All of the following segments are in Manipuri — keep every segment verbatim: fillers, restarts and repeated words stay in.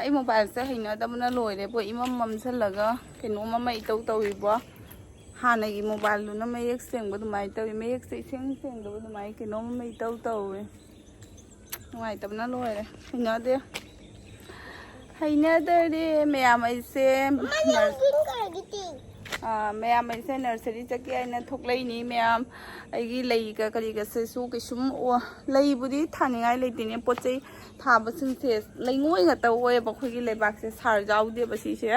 ꯑꯩ ꯃꯣꯕꯥꯏꯜꯁꯦ ꯍꯩꯅꯗꯕꯅ ꯂꯣꯏꯔꯦꯕꯣ, ꯏꯃꯝ ꯃꯝꯁꯜꯂꯒ ꯀꯩꯅꯣꯝ ꯑꯃ ꯏꯇꯧ ꯇꯧꯏꯕꯣ꯫ ꯍꯥꯟꯅꯒꯤ ꯃꯣꯕꯥꯏꯜꯗꯨꯅ ꯃꯌꯦꯛ ꯁꯦꯡꯕ ꯑꯗꯨꯃꯥꯏꯅ ꯇꯧꯏ, ꯃꯌꯦꯛꯁꯦ ꯏꯁꯦꯡ ꯁꯦꯡꯗꯕ ꯑꯗꯨꯃꯥꯏꯅ ꯀꯩꯅꯣꯝ ꯑꯃ ꯏꯇꯧ ꯇꯧꯏ꯫ ꯅꯨꯡꯉꯥꯏꯇꯕꯅ ꯂꯣꯏꯔꯦ, ꯍꯩꯅꯗꯦ꯫ ꯍꯩꯅꯗꯔꯦ ꯃꯌꯥꯝ꯫ ꯑꯩꯁꯦ ꯑꯥ, ꯃꯌꯥꯝ, ꯑꯩꯁꯦ ꯅꯔꯁꯔꯤ ꯆꯠꯀꯦ ꯍꯥꯏꯅ ꯊꯣꯛꯂꯛꯏꯅꯤ ꯃꯌꯥꯝ꯫ ꯑꯩꯒꯤ ꯂꯩꯒ ꯀꯔꯤꯒꯁꯤꯁꯨ ꯀꯩꯁꯨꯝ ꯑꯣ-, ꯂꯩꯕꯨꯗꯤ ꯊꯥꯅꯤꯡꯉꯥꯏ ꯂꯩꯇꯦꯅꯦ꯫ ꯄꯣꯠ ꯆꯩ ꯊꯥꯕꯁꯤꯡꯁꯦ ꯂꯩꯉꯣꯏ ꯉꯥꯛꯇ ꯑꯣꯏꯌꯦꯕ꯫ ꯑꯩꯈꯣꯏꯒꯤ ꯂꯩꯕꯥꯛꯁꯦ ꯁꯥꯔ ꯌꯥꯎꯗꯦꯕ ꯁꯤꯁꯦ꯫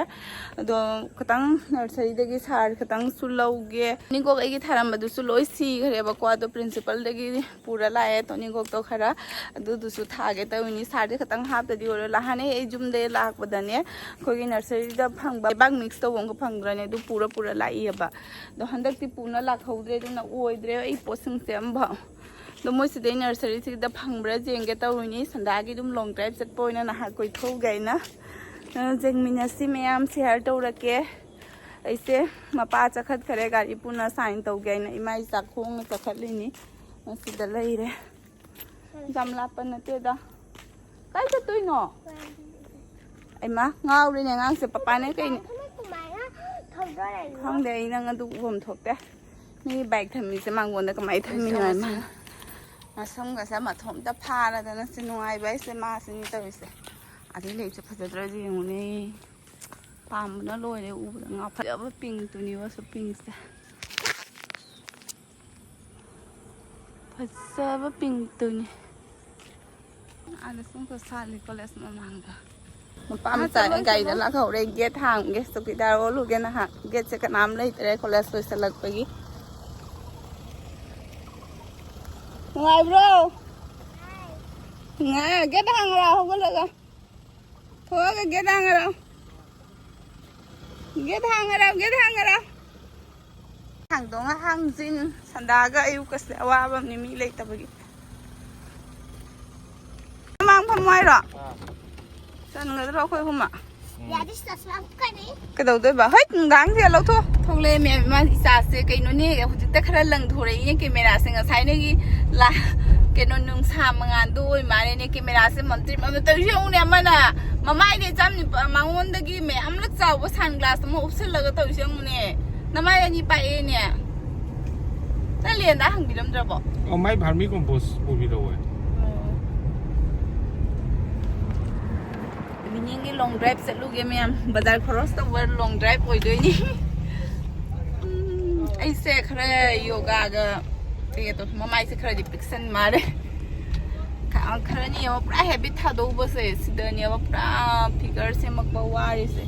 ꯑꯗꯣ ꯈꯤꯇꯪ ꯅꯔꯁꯔꯤꯗꯒꯤ ꯁꯥꯔ ꯈꯤꯇꯪꯁꯨ ꯂꯧꯒꯦ꯫ ꯅꯤꯡꯀꯣꯛ ꯑꯩꯒꯤ ꯊꯥꯔꯝꯕꯗꯨꯁꯨ ꯂꯣꯏ ꯁꯤꯈ꯭ꯔꯦꯕꯀꯣ꯫ ꯑꯗꯣ ꯄ꯭ꯔꯤꯟꯁꯤꯄꯜꯗꯒꯤ ꯄꯨꯔ ꯂꯥꯛꯑꯦ ꯇꯣꯅꯤꯒꯣꯛꯇꯣ ꯈꯔ꯫ ꯑꯗꯨꯗꯨꯁꯨ ꯊꯥꯒꯦ ꯇꯧꯔꯤꯅꯤ꯫ ꯁꯥꯔꯗꯤ ꯈꯤꯇꯪ ꯍꯥꯞꯇꯗꯤ ꯑꯣꯏꯔꯣꯏ꯫ ꯅꯍꯥꯟꯅꯦ ꯑꯩ ꯌꯨꯝꯗꯩ ꯂꯥꯛꯄꯗꯅꯦ, ꯑꯩꯈꯣꯏꯒꯤ ꯅꯔꯁꯔꯤꯗ ꯐꯪꯕ ꯂꯩꯕꯥꯛ ꯃꯤꯛꯁ ꯇꯧꯕ ꯑꯃꯒ ꯐꯪꯗ꯭ꯔꯅꯦ? ꯑꯗꯨ ꯄꯨꯔ ꯄꯨꯔ ꯂꯥꯛꯏꯑꯕ꯫ ꯑꯗꯣ ꯍꯟꯗꯛꯇꯤ ꯄꯨꯅ ꯂꯥꯛꯍꯧꯗ꯭ꯔꯦ, ꯑꯗꯨꯅ ꯑꯣꯏꯗ꯭ꯔꯦ ꯑꯩ ꯄꯣꯠꯁꯤꯡꯁꯦ ꯑꯝꯐꯥꯎ꯫ ꯑꯗꯣ ꯃꯣꯏ ꯁꯤꯗꯩ ꯅꯔꯁꯔꯤꯁꯤꯗ ꯐꯪꯕ꯭ꯔꯥ ꯌꯦꯡꯒꯦ ꯇꯧꯔꯤꯅꯤ꯫ ꯁꯟꯗꯥꯒꯤ ꯑꯗꯨꯝ ꯂꯣꯡ ꯗ꯭ꯔꯥꯏꯚ ꯆꯠꯄ ꯑꯣꯏꯅ ꯅꯍꯥꯛ ꯀꯣꯏꯊꯣꯛꯎꯒꯦ ꯍꯥꯏꯅ꯫ ꯑ, ꯌꯦꯡꯃꯤꯟꯅꯁꯤ ꯃꯌꯥꯝ, ꯁꯤꯌꯥꯔ ꯇꯧꯔꯛꯀꯦ꯫ ꯑꯩꯁꯦ ꯃꯄꯥ ꯆꯠꯈꯠꯈ꯭ꯔꯦ, ꯒꯥꯔꯤ ꯄꯨꯅ ꯁꯥꯏꯟ ꯇꯧꯒꯦ ꯍꯥꯏꯅ꯫ ꯏꯃꯥ ꯏꯆꯥ ꯈꯣꯡꯅ ꯆꯠꯈꯠꯂꯤꯅꯤ꯫ ꯃꯁꯤꯗ ꯂꯩꯔꯦ꯫ ꯌꯥꯝ ꯂꯥꯞꯄ ꯅꯠꯇꯦꯗ꯫ ꯀꯥꯏ ꯆꯠꯇꯣꯏꯅꯣ? ꯑꯩꯃ, ꯉꯥꯎꯔꯦꯅꯦ ꯑꯉꯥꯡꯁꯦ꯫ ꯄꯄꯥꯅꯦ ꯀꯩꯅꯦ? ꯈꯪꯗꯦ ꯑꯩ, ꯅꯪ ꯑꯗꯨ ꯎꯐꯝ ꯊꯣꯛꯇꯦ꯫ ꯃꯤ ꯕꯥꯏꯛ ꯊꯝꯃꯤꯁꯦ ꯃꯥꯡꯒꯣꯟꯗ ꯀꯃꯥꯏꯅ ꯊꯝꯃꯤꯅꯣ ꯍꯥꯏꯃ? ꯃꯁꯝꯒꯁꯦ ꯃꯊꯣꯝꯇ ꯐꯥꯔꯗꯅ ꯁꯤ ꯅꯨꯡꯉꯥꯏꯕ ꯍꯥꯏꯁꯦ ꯃꯥꯁꯤꯅꯤ ꯇꯧꯔꯤꯁꯦ꯫ ꯑꯗꯩ ꯂꯩꯁꯦ ꯐꯖꯗ꯭ꯔꯗꯤ ꯌꯦꯡꯉꯨꯅꯦ꯫ ꯄꯥꯝꯕꯅ ꯂꯣꯏꯔꯦ ꯎꯕꯗ꯫ ꯉꯥꯎ ꯐꯖꯕ ꯄꯤꯡꯛꯇꯨꯅꯤꯕ ꯁꯨ ꯄꯤꯡꯛꯁꯦ꯫ ꯐꯖꯕ ꯄꯤꯡꯛꯇꯨꯅꯤ꯫ ꯑꯥꯗ ꯁꯨꯝ ꯁꯥꯠꯂꯤ ꯀꯣꯂꯦꯖ ꯃꯃꯥꯡꯗ꯫ ꯅꯨꯄꯥ ꯑꯥ, ꯃꯆꯥ ꯆꯠꯂꯣ, ꯒꯥꯔꯤꯗ ꯆꯠꯂꯣ꯫ ꯂꯥꯛꯍꯧꯔꯦ꯫ ꯒꯦꯠ ꯍꯥꯡꯒꯦ꯫ ꯆꯧꯀꯤꯗꯥꯔ ꯑꯣꯜꯂꯨꯒꯦ ꯅꯍꯥꯛ꯫ ꯒꯦꯠꯁꯦ ꯀꯅꯥꯝ ꯂꯩꯇ꯭ꯔꯦ ꯀꯣꯂꯦꯖ ꯂꯣꯏꯁꯤꯜꯂꯛꯄꯒꯤ꯫ ꯅꯨꯡꯉꯥꯏꯕ꯭ꯔꯣ? ꯉꯥ-, ꯒꯦꯠ ꯍꯥꯡꯉꯔꯥ ꯍꯧꯒꯠꯂꯒ꯫ ꯊꯣꯛꯑꯒ ꯒꯦꯠ ꯍꯥꯡꯉꯔꯥ꯫ ꯒꯦꯠ ꯍꯥꯡꯉꯔꯥ, ꯒꯦꯠ ꯍꯥꯡꯉꯔꯥ꯫ ꯍꯥꯡꯗꯣꯛ ꯍꯥꯡꯖꯤꯟ, ꯁꯟꯗꯥꯒ ꯑꯌꯨꯛꯀꯁꯦ ꯑꯋꯥꯕ ꯑꯃꯅꯤ ꯃꯤ ꯂꯩꯇꯕꯒꯤ꯫ ꯃꯃꯥꯡ ꯐꯝꯃꯣ ꯍꯥꯏꯔꯣ? ꯑꯥ꯫ ꯆꯟꯒꯗ꯭ꯔꯣ ꯑꯩꯈꯣꯏ ꯑꯍꯨꯝꯃꯛ? ꯎꯝ꯫ ꯌꯥꯗꯤ ꯆꯠꯁꯤꯔꯥ ꯀꯔꯤ? ꯀꯩꯗꯧꯗꯣꯏꯕ? ꯍꯣꯏ, ꯅꯨꯡꯗꯥꯡꯁꯦ ꯂꯧꯊꯣꯛ꯫ ꯊꯣꯛꯂꯛꯑꯦ ꯃꯦꯝ, ꯏꯃꯥ ꯏꯆꯥꯁꯦ ꯀꯩꯅꯣꯅꯦ, ꯍꯧꯖꯤꯛꯇ ꯈꯔ ꯂꯪꯊꯣꯔꯛꯏꯅꯦ ꯀꯦꯃꯦꯔꯥꯁꯦ꯫ ꯉꯁꯥꯏ ꯅꯣꯏꯒꯤ ꯂꯥ-, ꯀꯩꯅꯣ, ꯅꯨꯡꯁꯥ ꯃꯉꯥꯜꯗꯣ ꯑꯣꯏ ꯃꯥꯜꯂꯦꯅꯦ꯫ ꯀꯦꯃꯦꯔꯥꯁꯦ ꯃꯝꯇ꯭ꯔꯤꯞ ꯃꯝꯇ꯭ꯔꯤꯞ ꯇꯧꯔꯤꯁꯦ ꯌꯦꯡꯉꯨꯅꯦ꯫ ꯑꯃꯅ ꯃꯃꯥꯏꯗ ꯏꯆꯝ ꯅꯤꯄꯥ-, ꯃꯉꯣꯟꯗꯒꯤ ꯃꯌꯥꯝꯂꯛ ꯆꯥꯎꯕ ꯁꯟ ꯒ꯭ꯂꯥꯁ ꯑꯃ ꯎꯞꯁꯜꯂꯒ ꯇꯧꯔꯤꯁꯦ ꯌꯦꯡꯉꯨꯅꯦ꯫ ꯅꯃꯥꯏ ꯑꯅꯤ ꯄꯥꯛꯑꯦꯅꯦ꯫ ꯅꯪ ꯂꯦꯟꯗ ꯍꯪꯕꯤꯔꯝꯗ꯭ꯔꯕꯣ? ꯑꯣ, ꯃꯥꯏ ꯚꯥꯔꯃꯤ ꯀꯣꯝꯄꯣꯁ ꯄꯨꯕꯤꯔꯛꯑꯣ꯫ ꯑꯣ꯫ ꯏꯚꯤꯅꯤꯡꯒꯤ ꯂꯣꯡ ꯗ꯭ꯔꯥꯏꯚ ꯆꯠꯂꯨꯒꯦ ꯃꯌꯥꯝ꯫ ꯕꯖꯥꯔ ꯈꯣꯔꯣꯁ ꯇꯧꯕ ꯂꯣꯡ ꯗ꯭ꯔꯥꯏꯚ ꯑꯣꯏꯗꯣꯏꯅꯤ꯫ ꯎꯝ, ꯑꯩꯁꯦ ꯈꯔ ꯌꯣꯒꯥꯒ ꯀꯩꯒ ꯇꯧ-, ꯃꯃꯥꯏꯁꯦ ꯈꯔꯗꯤ ꯄꯤꯛꯁꯟ ꯃꯥꯜꯂꯦ꯫ ꯈ-, ꯈꯔꯅꯤ ꯌꯦꯡꯉꯣ, ꯄꯨꯔꯥ ꯍꯦꯕꯤꯠ ꯊꯥꯗꯣꯛꯎꯕꯁꯦ ꯁꯤꯗꯅꯦꯕ ꯄꯨꯔꯥ ꯐꯤꯒꯔ ꯁꯦꯝꯃꯛꯄ ꯋꯥꯔꯤꯁꯦ꯫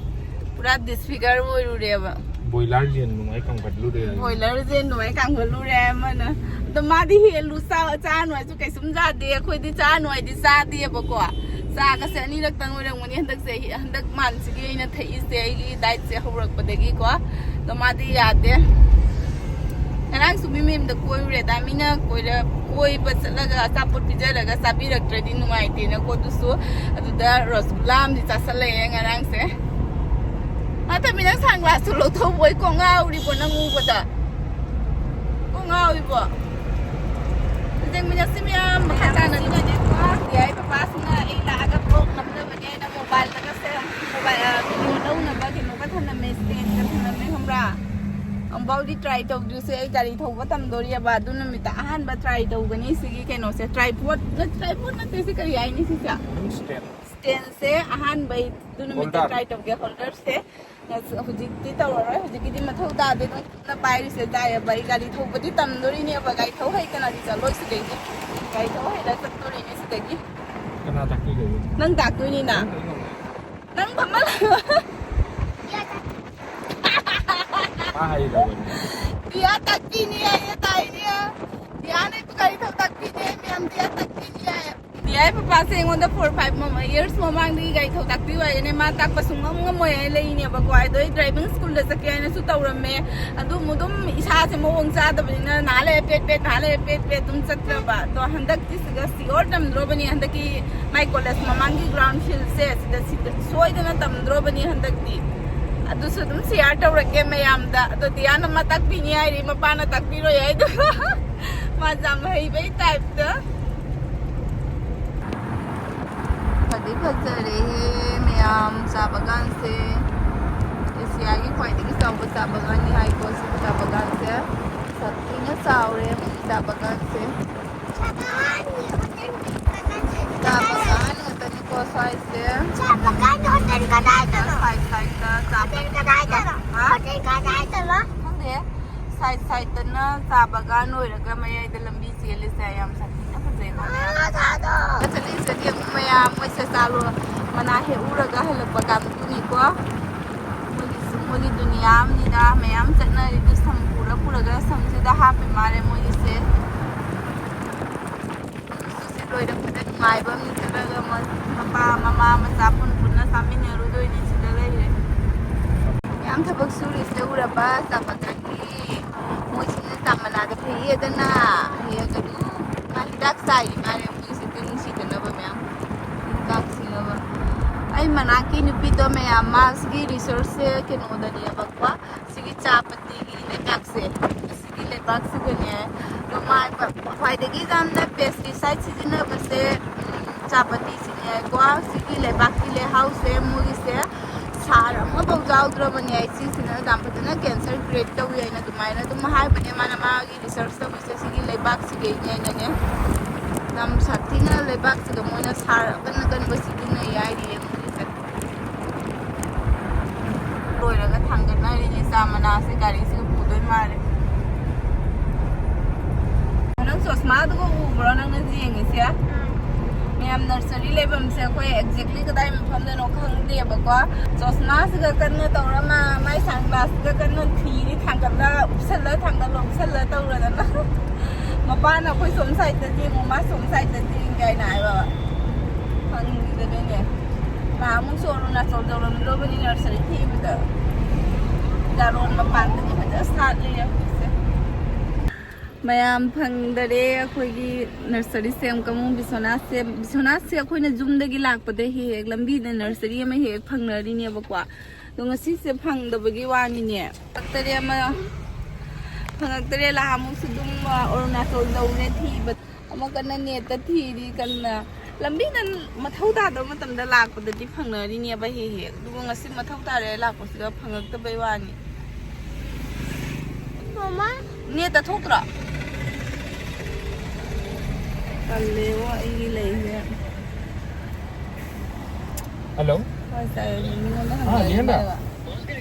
ꯄꯨꯔꯥ ꯗꯤꯁꯐꯤꯒꯔ ꯑꯣꯏꯔꯨꯔꯦꯕ꯫ ꯕꯣꯏꯂꯔ ꯌꯦꯟ ꯑꯗꯨꯃꯥꯏꯅ ꯀꯥꯝꯒꯠꯂꯨꯔꯦ꯫ ꯕꯣꯏꯂꯔ ꯌꯦꯟ ꯑꯗꯨꯃꯥꯏꯅ ꯀꯥꯝꯒꯠꯂꯨꯔꯦ ꯑꯃꯅ꯫ ꯑꯗꯣ ꯃꯥꯗꯤ ꯍꯦꯜꯂꯨ ꯆꯥ-, ꯆꯥꯅꯨ ꯍꯥꯏꯁꯨ ꯀꯩꯁꯨꯝ ꯆꯥꯗꯦ꯫ ꯑꯩꯈꯣꯏꯗꯤ ꯆꯥꯅꯨ ꯍꯥꯏꯗꯤ ꯆꯥꯗꯦꯕꯀꯣ꯫ ꯆꯥꯒꯁꯦ ꯑꯅꯤꯔꯛꯇꯪ ꯑꯣꯏꯔꯝꯒꯅꯤ ꯍꯟꯗꯛꯁꯦ꯫ ꯍꯟꯗꯛ ꯃꯥꯟꯁꯤꯒꯤ ꯑꯩꯅ ꯊꯛꯏꯁꯦ ꯑꯩꯒꯤ ꯗꯥꯏꯠꯁꯦ ꯍꯧꯔꯛꯄꯗꯒꯤꯀꯣ꯫ ꯑꯗꯣ ꯃꯥꯗꯤ ꯌꯥꯗꯦ꯫ ꯉꯔꯥꯡꯁꯨ ꯃꯤ ꯃꯌꯨꯝꯗ ꯀꯣꯏꯔꯨꯔꯦꯗ꯫ ꯃꯤꯅ ꯀꯣꯏꯔ-, ꯀꯣꯏꯕ ꯆꯠꯂꯒ ꯑꯆꯥꯄꯣꯠ ꯄꯤꯖꯔꯒ ꯆꯥꯕꯤꯔꯛꯇ꯭ꯔꯗꯤ ꯅꯨꯡꯉꯥꯏꯇꯦꯅꯀꯣ꯫ ꯑꯗꯨꯁꯨ ꯑꯗꯨꯗ ꯔꯣꯁꯒꯨꯂꯥ ꯑꯃꯗꯤ ꯆꯥꯁꯜꯂꯛꯑꯦ ꯉꯔꯥꯡꯁꯦ꯫ ꯅꯠꯇꯕꯤ ꯅꯪ ꯁꯟ ꯒ꯭ꯂꯥꯁꯇꯨ ꯂꯧꯊꯣꯛꯎꯕ ꯑꯩ ꯀꯣꯛ ꯉꯥꯎꯔꯤꯕꯣ ꯅꯪ ꯎꯕꯗ? ꯀꯣꯛ ꯉꯥꯎꯔꯤꯕꯣ? ꯌꯦꯡꯃꯤꯟꯅꯁꯤ ꯃꯌꯥꯝ ꯃꯈꯥ ꯇꯥꯅ ꯑꯗꯨꯝ꯫ ꯌꯥꯏ, ꯄꯄꯥꯁꯤꯅ ꯑꯩ ꯂꯥꯛꯑꯒ ꯕ꯭ꯂꯣꯛ ꯅꯝꯅꯕꯅꯦ ꯍꯥꯏꯅ ꯃꯣꯕꯥꯏꯜꯗꯒꯁꯦ, ꯃꯣꯕꯥꯏꯜ, ꯑ, ꯀꯩꯅꯣ ꯂꯧꯅꯕ ꯀꯩꯅꯣꯒ ꯊꯝꯂꯝꯃꯦ, ꯁ꯭ꯇꯦꯟꯒ ꯊꯝꯂꯝꯃꯦ, ꯈꯪꯕ꯭ꯔꯥ? ꯑꯃꯨꯛꯐꯥꯎꯗꯤ ꯇ꯭ꯔꯥꯏ ꯇꯧꯗ꯭ꯔꯤꯁꯦ꯫ ꯑꯩ ꯒꯥꯔꯤ ꯊꯧꯕ ꯇꯝꯗꯣꯔꯤꯑꯕ꯫ ꯑꯗꯨ ꯅꯨꯃꯤꯠꯇ ꯑꯍꯥꯟꯕ ꯇ꯭ꯔꯥꯏ ꯇꯧꯒꯅꯤ ꯁꯤꯒꯤ ꯀꯩꯅꯣꯁꯦ꯫ ꯇ꯭ꯔꯥꯏꯄꯣꯠ ꯅꯠ-, ꯇ꯭ꯔꯥꯏꯄꯣꯠ ꯅꯠꯇꯦ, ꯁꯤ ꯀꯔꯤ ꯍꯥꯏꯅꯤ ꯁꯤꯁꯦ? ꯑꯗꯨꯝ ꯁ꯭ꯇꯦꯟ꯫ ꯁ꯭ꯇꯦꯟꯁꯦ ꯑꯍꯥꯟꯕ ꯑꯩ ꯑꯗꯨ ꯅꯨꯃꯤꯠꯇ ꯍꯣꯜꯗꯔ꯫ ꯇ꯭ꯔꯥꯏ ꯇꯧꯒꯦ, ꯍꯣꯜꯗꯔꯁꯦ꯫ ꯉꯁ-, ꯍꯧꯖꯤꯛꯇꯤ ꯇꯧꯔꯔꯣꯏ꯫ ꯍꯧꯖꯤꯛꯀꯤꯗꯤ ꯃꯊꯧ ꯇꯥꯗꯦ꯫ ꯅꯪꯅ ꯄꯥꯏꯔꯤꯁꯦ ꯇꯥꯏꯌꯦꯕ꯫ ꯑꯩ ꯒꯥꯔꯤ ꯊꯧꯕꯗꯤ ꯇꯝꯗꯣꯔꯤꯅꯦꯕ꯫ ꯒꯥꯔꯤ ꯊꯧ ꯍꯩꯇꯅꯗꯤ ꯆꯠꯂꯣꯏ ꯁꯤꯗꯒꯤ꯫ ꯒꯥꯔꯤ ꯊꯧ ꯍꯩꯔ ꯆꯠꯇꯣꯔꯤꯅꯦ ꯁꯤꯗꯒꯤ꯫ ꯀꯅꯥ ꯇꯥꯛꯄꯤꯗꯣꯏꯅꯣ? ꯅꯪ ꯇꯥꯛꯇꯣꯏꯅꯤꯅ꯫ ꯅꯪ ꯀꯩꯅꯣ? ꯅꯪ ꯐꯝꯍꯜꯂꯣ꯫ ꯃꯥ ꯍꯩꯔꯕꯅꯤ꯫ ꯗꯤꯌꯥ ꯇꯥꯛꯄꯤꯅꯤ ꯍꯥꯏꯌꯦ, ꯇꯥꯏꯅꯦ꯫ ꯗꯤꯌꯥꯅ ꯒꯥꯔꯤ ꯊꯧ ꯇꯥꯛꯄꯤꯅꯤ ꯍꯥꯏꯌꯦ, ꯃꯌꯥꯝ ꯗꯤꯌꯥ ꯇꯥꯛꯄꯤꯅꯤ ꯍꯥꯏꯌꯦ꯫ ꯗꯤꯌꯥꯏ ꯄꯄꯥꯁꯦ ꯑꯩꯉꯣꯟꯗ four five ꯃꯃ-, years ꯃꯃꯥꯡꯗꯒꯤ ꯒꯥꯔꯤ ꯊꯧ ꯇꯥꯛꯄꯤꯌꯨ ꯍꯥꯏꯒꯅꯦ꯫ ꯃꯥ ꯇꯥꯛꯄ ꯁꯨꯡꯉꯝ ꯉꯝꯃꯣꯏ ꯍꯥꯏꯅ ꯂꯩꯔꯤꯅꯦꯕꯀꯣ꯫ ꯑꯗꯣ ꯑꯩ driving schoolꯗ ꯆꯠꯀꯦ ꯍꯥꯏꯅꯁꯨ ꯇꯧꯔꯝꯃꯦ꯫ ꯑꯗꯨꯝ, ꯑꯗꯨꯝ ꯏꯁꯥꯁꯦ ꯃꯑꯣꯡ ꯆꯥꯗꯕꯅꯤꯅ ꯅꯍꯥꯟ ꯂꯩꯔ ꯄꯦꯠ ꯄꯦꯠ, ꯅꯍꯥꯟ ꯂꯩꯔ ꯄꯦꯠ ꯄꯦꯠ ꯑꯗꯨꯝ ꯆꯠꯇ꯭ꯔꯕ꯫ ꯑꯗꯣ ꯍꯟꯗꯛꯇꯤ ꯁꯤꯗ sure ꯇꯝꯗ꯭ꯔꯣꯕꯅꯤ꯫ ꯍꯟꯗꯛꯀꯤ ꯃꯥꯏ college ꯃꯃꯥꯡꯒꯤ ground fieldꯁꯦ ꯁꯤꯗ, ꯁꯤꯗ ꯁꯣꯏꯗꯅ ꯇꯝꯗ꯭ꯔꯣꯕꯅꯤ ꯍꯟꯗꯛꯇꯤ꯫ ꯑꯗꯨꯁꯨ ꯑꯗꯨꯝ share ꯇꯧꯔꯛꯀꯦ ꯃꯌꯥꯝꯗ꯫ ꯑꯗꯣ ꯗꯤꯌꯥꯅ ꯃꯥ ꯇꯥꯛꯄꯤꯅꯤ ꯍꯥꯏꯔꯤ, ꯃꯄꯥꯅ ꯇꯥꯛꯄꯤꯔꯣꯏ ꯍꯥꯏꯗꯣ꯫ ꯃꯥ ꯌꯥꯝ ꯍꯩꯕꯩ typeꯇ꯫ ꯐꯖꯔꯦꯍꯦ ꯃꯌꯥꯝ, ꯆꯥ ꯕꯒꯥꯟꯁꯦ꯫ ꯑꯦꯁꯤꯌꯥꯒꯤ ꯈ꯭ꯋꯥꯏꯗꯒꯤ ꯆꯥꯎꯕ ꯆꯥ ꯕꯒꯥꯟꯅꯤ ꯍꯥꯏꯀꯣ ꯁꯤꯒꯤ ꯆꯥ ꯕꯒꯥꯟꯁꯦ꯫ ꯁꯥꯊꯤꯅ ꯆꯥꯎꯔꯦ ꯃꯣꯏꯒꯤ ꯆꯥ ꯕꯒꯥꯟꯁꯦ꯫ ꯆꯥ ꯕꯒꯥꯟ ꯉꯥꯛꯇꯅꯤꯀꯣ ꯁ꯭ꯋꯥꯏꯁꯦ꯫ ꯆꯥ ꯕꯒꯥꯟ ꯍꯣꯇꯦꯜ ꯀꯗꯥꯏꯗꯅꯣ? ꯁꯥꯏꯠ ꯁꯥꯏꯠꯇ ꯆꯥ ꯍꯣꯇꯦꯜ ꯀꯗꯥꯏꯗꯅꯣ? ꯍꯥ? ꯍꯣꯇꯦꯜ ꯀꯗꯥꯏꯗꯅꯣ? ꯈꯪꯗꯦ꯫ ꯁꯥꯏꯠ ꯁꯥꯏꯠꯇꯅ ꯆꯥ ꯕꯒꯥꯟ ꯑꯣꯏꯔꯒ ꯃꯌꯥꯏꯗ ꯂꯝꯕꯤ ꯆꯦꯜꯂꯤꯁꯦ ꯌꯥꯝ ꯁꯥꯊꯤꯅ ꯐꯖꯩꯀꯣ ꯃꯌꯥꯝ꯫ ꯑꯥ, ꯊꯥꯗꯣ꯫ ꯆꯠꯂꯤꯁꯤꯗꯤ ꯑꯃꯨꯛ ꯃꯌꯥꯝ ꯃꯣꯏꯁꯦ ꯆꯥ ꯂꯣ-, ꯃꯅꯥ ꯍꯦꯛ ꯎꯔꯒ ꯍꯜꯂꯛꯄ ꯀꯥꯡꯕꯨꯅꯤꯀꯣ꯫ ꯃꯣꯏꯒꯤꯁꯨ ꯃꯣꯏꯒꯤ ꯗꯨꯅꯤꯌꯥ ꯑꯃꯅꯤꯗ ꯃꯌꯥꯝ ꯆꯠꯅꯔꯤꯗꯨ ꯁꯝ ꯄꯨꯔ ꯄꯨꯔꯒ ꯁꯝꯁꯤꯗ ꯍꯥꯞꯄꯤ ꯃꯥꯜꯂꯦ ꯃꯣꯏꯒꯤꯁꯦ꯫ ꯁꯤ ꯂꯣꯏꯔꯛꯄꯗ ꯅꯨꯡꯉꯥꯏꯕ ꯑꯃ ꯆꯠꯂꯒ ꯃ-, ꯃꯄꯥ, ꯃꯃꯥ, ꯃꯆꯥ ꯄꯨꯟ ꯄꯨꯟꯅ ꯆꯥꯃꯤꯟꯅꯔꯨꯗꯣꯏꯅꯦ ꯁꯤꯗ ꯂꯩꯔꯦ꯫ ꯃꯌꯥꯝ ꯊꯕꯛ ꯁꯨꯔꯤꯁꯦ ꯎꯔꯕ? ꯆꯥ ꯕꯒꯥꯟꯒꯤ ꯃꯣꯏꯁꯤꯅ ꯆꯥ ꯃꯅꯥꯗ ꯐꯩꯌꯦꯗꯅ, ꯍꯦꯛꯑꯒ ꯑꯗꯨꯝ ꯃꯥ ꯍꯤꯗꯥꯛ ꯆꯥꯏ ꯃꯥꯜꯂꯦ ꯃꯣꯏꯁꯦ ꯇꯤꯟ ꯁꯤꯗꯅꯕ ꯃꯌꯥꯝ, ꯍꯤꯗꯥꯛ ꯁꯤꯅꯕ꯫ ꯑꯩ ꯃꯅꯥꯛꯀꯤ ꯅꯨꯄꯤꯗꯣ ꯃꯌꯥꯝ, ꯃꯥꯁꯤꯒꯤ ꯔꯤꯁꯔꯁꯁꯦ ꯀꯩꯅꯣꯗꯅꯦꯕꯀꯣ, ꯁꯤꯒꯤ ꯆꯥ ꯄꯇꯤꯒꯤ ꯂꯩꯕꯥꯛꯁꯦ, ꯑꯁꯤꯒꯤ ꯂꯩꯕꯥꯛꯁꯤꯗꯅꯦ, ꯅꯨꯡꯉꯥꯏꯕ, ꯈ꯭ꯋꯥꯏꯗꯒꯤ ꯌꯥꯝꯅ ꯄꯦꯁꯇꯤꯁꯥꯏꯠ ꯁꯤꯖꯤꯟꯅꯕꯁꯦ, ꯎꯝ, ꯆꯥ ꯄꯇꯤꯁꯤꯅꯦꯀꯣ꯫ ꯁꯤꯒꯤ ꯂꯩꯕꯥꯛꯀꯤ ꯂꯩꯍꯥꯎꯁꯦ ꯃꯣꯏꯒꯤꯁꯦ ꯁꯥꯔ ꯑꯃꯐꯥꯎ ꯌꯥꯎꯗ꯭ꯔꯕꯅꯦ꯫ ꯑꯩ ꯁꯤꯁꯤꯅ ꯌꯥꯝ ꯐꯖꯅ ꯀꯦꯟꯁꯔ ꯀ꯭ꯔꯤꯌꯦꯠ ꯇꯧꯏ ꯍꯥꯏꯅ ꯑꯗꯨꯃꯥꯏꯅ ꯑꯗꯨꯝ ꯍꯥꯏꯕꯅꯦ ꯃꯥꯅ ꯃꯥꯒꯤ ꯔꯤꯁꯔꯁ ꯇꯧꯕꯁꯦ ꯁꯤꯒꯤ ꯂꯩꯕꯥꯛꯁꯤꯒꯤ ꯑꯩꯅꯅꯦ꯫ ꯌꯥꯝ ꯁꯥꯊꯤꯅ ꯂꯩꯕꯥꯛꯁꯤꯗ ꯃꯣꯏꯅ ꯁꯥꯔ ꯑꯀꯟ ꯑꯀꯟꯕ ꯁꯤꯖꯤꯟꯅꯩ ꯍꯥꯏꯔꯤꯌꯦ ꯃꯣꯏꯒꯤꯁꯦ꯫ ꯂꯣꯏꯔꯒ ꯊꯥꯡꯒꯠꯅꯔꯤꯅꯦ ꯆꯥ ꯃꯅꯥꯁꯦ ꯒꯥꯔꯤꯁꯤꯒ ꯄꯨꯗꯣꯏ ꯃꯥꯜꯂꯦ꯫ ꯅꯪ ꯆꯣꯁꯃꯥꯗꯨꯒ ꯎꯕ꯭ꯔꯣ ꯅꯪꯅ ꯌꯦꯡꯉꯤꯁꯦ? ꯃꯌꯥꯝ ꯅꯔꯁꯔꯤ ꯂꯩꯐꯝꯁꯦ ꯑꯩꯈꯣꯏ ꯑꯦꯛꯖꯦꯛꯂꯤ ꯀꯗꯥꯏ ꯃꯐꯝꯗꯅꯣ ꯈꯪꯗꯦꯕꯀꯣ꯫ ꯆꯣꯁꯃꯥꯁꯤꯒ ꯀꯟꯅ ꯇꯧꯔ ꯃꯥ-, ꯃꯥꯏ ꯁꯟ ꯒ꯭ꯂꯥꯁꯁꯤꯒ ꯀꯟꯅ ꯊꯤꯔꯤ, ꯊꯥꯡꯒꯠꯂ, ꯎꯞꯁꯜꯂ, ꯊꯥꯡꯒꯠꯂ, ꯎꯞꯁꯜꯂ ꯇꯧꯔꯗꯅ꯫ ꯃꯄꯥꯅ ꯑꯩꯈꯣꯏ ꯁꯣꯝ ꯁꯥꯏꯗꯇ ꯌꯦꯡꯉꯣ, ꯃꯥ ꯁꯣꯝ ꯁꯥꯏꯗꯇ ꯌꯦꯡꯒꯦ ꯍꯥꯏꯅ ꯍꯥꯏꯕ꯫ ꯈꯪꯈꯤꯗꯕꯩꯅꯦ꯫ ꯅꯍꯥꯟꯃꯨꯛꯁꯨ ꯑꯔꯨꯅꯥꯆꯜ ꯌꯧꯔꯝꯗ꯭ꯔꯣꯕꯅꯤ ꯅꯔꯁꯔꯤ ꯊꯤꯕꯗ꯫ ꯆꯥꯔꯣꯟ ꯃꯄꯥꯟꯗꯗꯤ ꯐꯖꯅ ꯁꯥꯠꯂꯤ ꯍꯧꯖꯤꯛꯁꯦ꯫ ꯃꯌꯥꯝ ꯐꯪꯗꯔꯦ ꯑꯩꯈꯣꯏꯒꯤ ꯅꯔꯁꯔꯤ ꯁꯦꯝ ꯀꯃꯨ ꯕꯤꯁ꯭ꯋꯥꯅꯥꯊꯁꯦ꯫ ꯕꯤꯁ꯭ꯋꯥꯅꯥꯊꯁꯦ ꯑꯩꯈꯣꯏꯅ ꯌꯨꯝꯗꯒꯤ ꯂꯥꯛꯄꯗ ꯍꯦꯛ ꯍꯦꯛ ꯂꯝꯕꯤꯗ ꯅꯔꯁꯔꯤ ꯑꯃ ꯍꯦꯛ ꯍꯦꯛ ꯐꯪꯅꯔꯤꯅꯦꯕꯀꯣ꯫ ꯑꯗꯣ ꯉꯁꯤꯁꯦ ꯐꯪꯗꯕꯒꯤ ꯋꯥꯅꯤꯅꯦ꯫ ꯐꯪꯉꯛꯇꯔꯦ ꯑꯃ, ꯐꯪꯉꯛꯇꯔꯦ꯫ ꯅꯍꯥꯟꯃꯨꯛꯁꯨ ꯑꯗꯨꯝ ꯑꯔꯨꯅꯥꯆꯜ ꯌꯧꯔꯦ ꯊꯤꯕ꯫ ꯑꯃ ꯀꯟꯅ ꯅꯦꯠꯇ ꯊꯤꯔꯤ ꯀꯟꯅ꯫ ꯂꯝꯕꯤꯗ ꯃꯊꯧ ꯇꯥꯗꯕ ꯃꯇꯝꯗ ꯂꯥꯛꯄꯗꯗꯤ ꯐꯪꯅꯔꯤꯅꯦꯕ ꯍꯦꯛ ꯍꯦꯛ, ꯑꯗꯨꯕꯨ ꯉꯁꯤ ꯃꯊꯧ ꯇꯥꯔꯦ ꯂꯥꯛꯄꯁꯤꯗ ꯐꯪꯉꯛꯇꯕꯩ ꯋꯥꯅꯤ꯫ ꯃꯃꯥ꯫ ꯅꯦꯠꯇ ꯊꯣꯛꯇ꯭ꯔꯣ? ꯇꯜꯂꯦꯕꯣ ꯑꯩꯒꯤ ꯂꯩꯁꯦ꯫ Hello. ꯍꯣꯏ, ꯇꯜꯂꯦ꯫ ꯃꯤꯉꯣꯟꯗ हाँ, लिया ना? ꯍꯪꯕꯅꯦꯕ꯫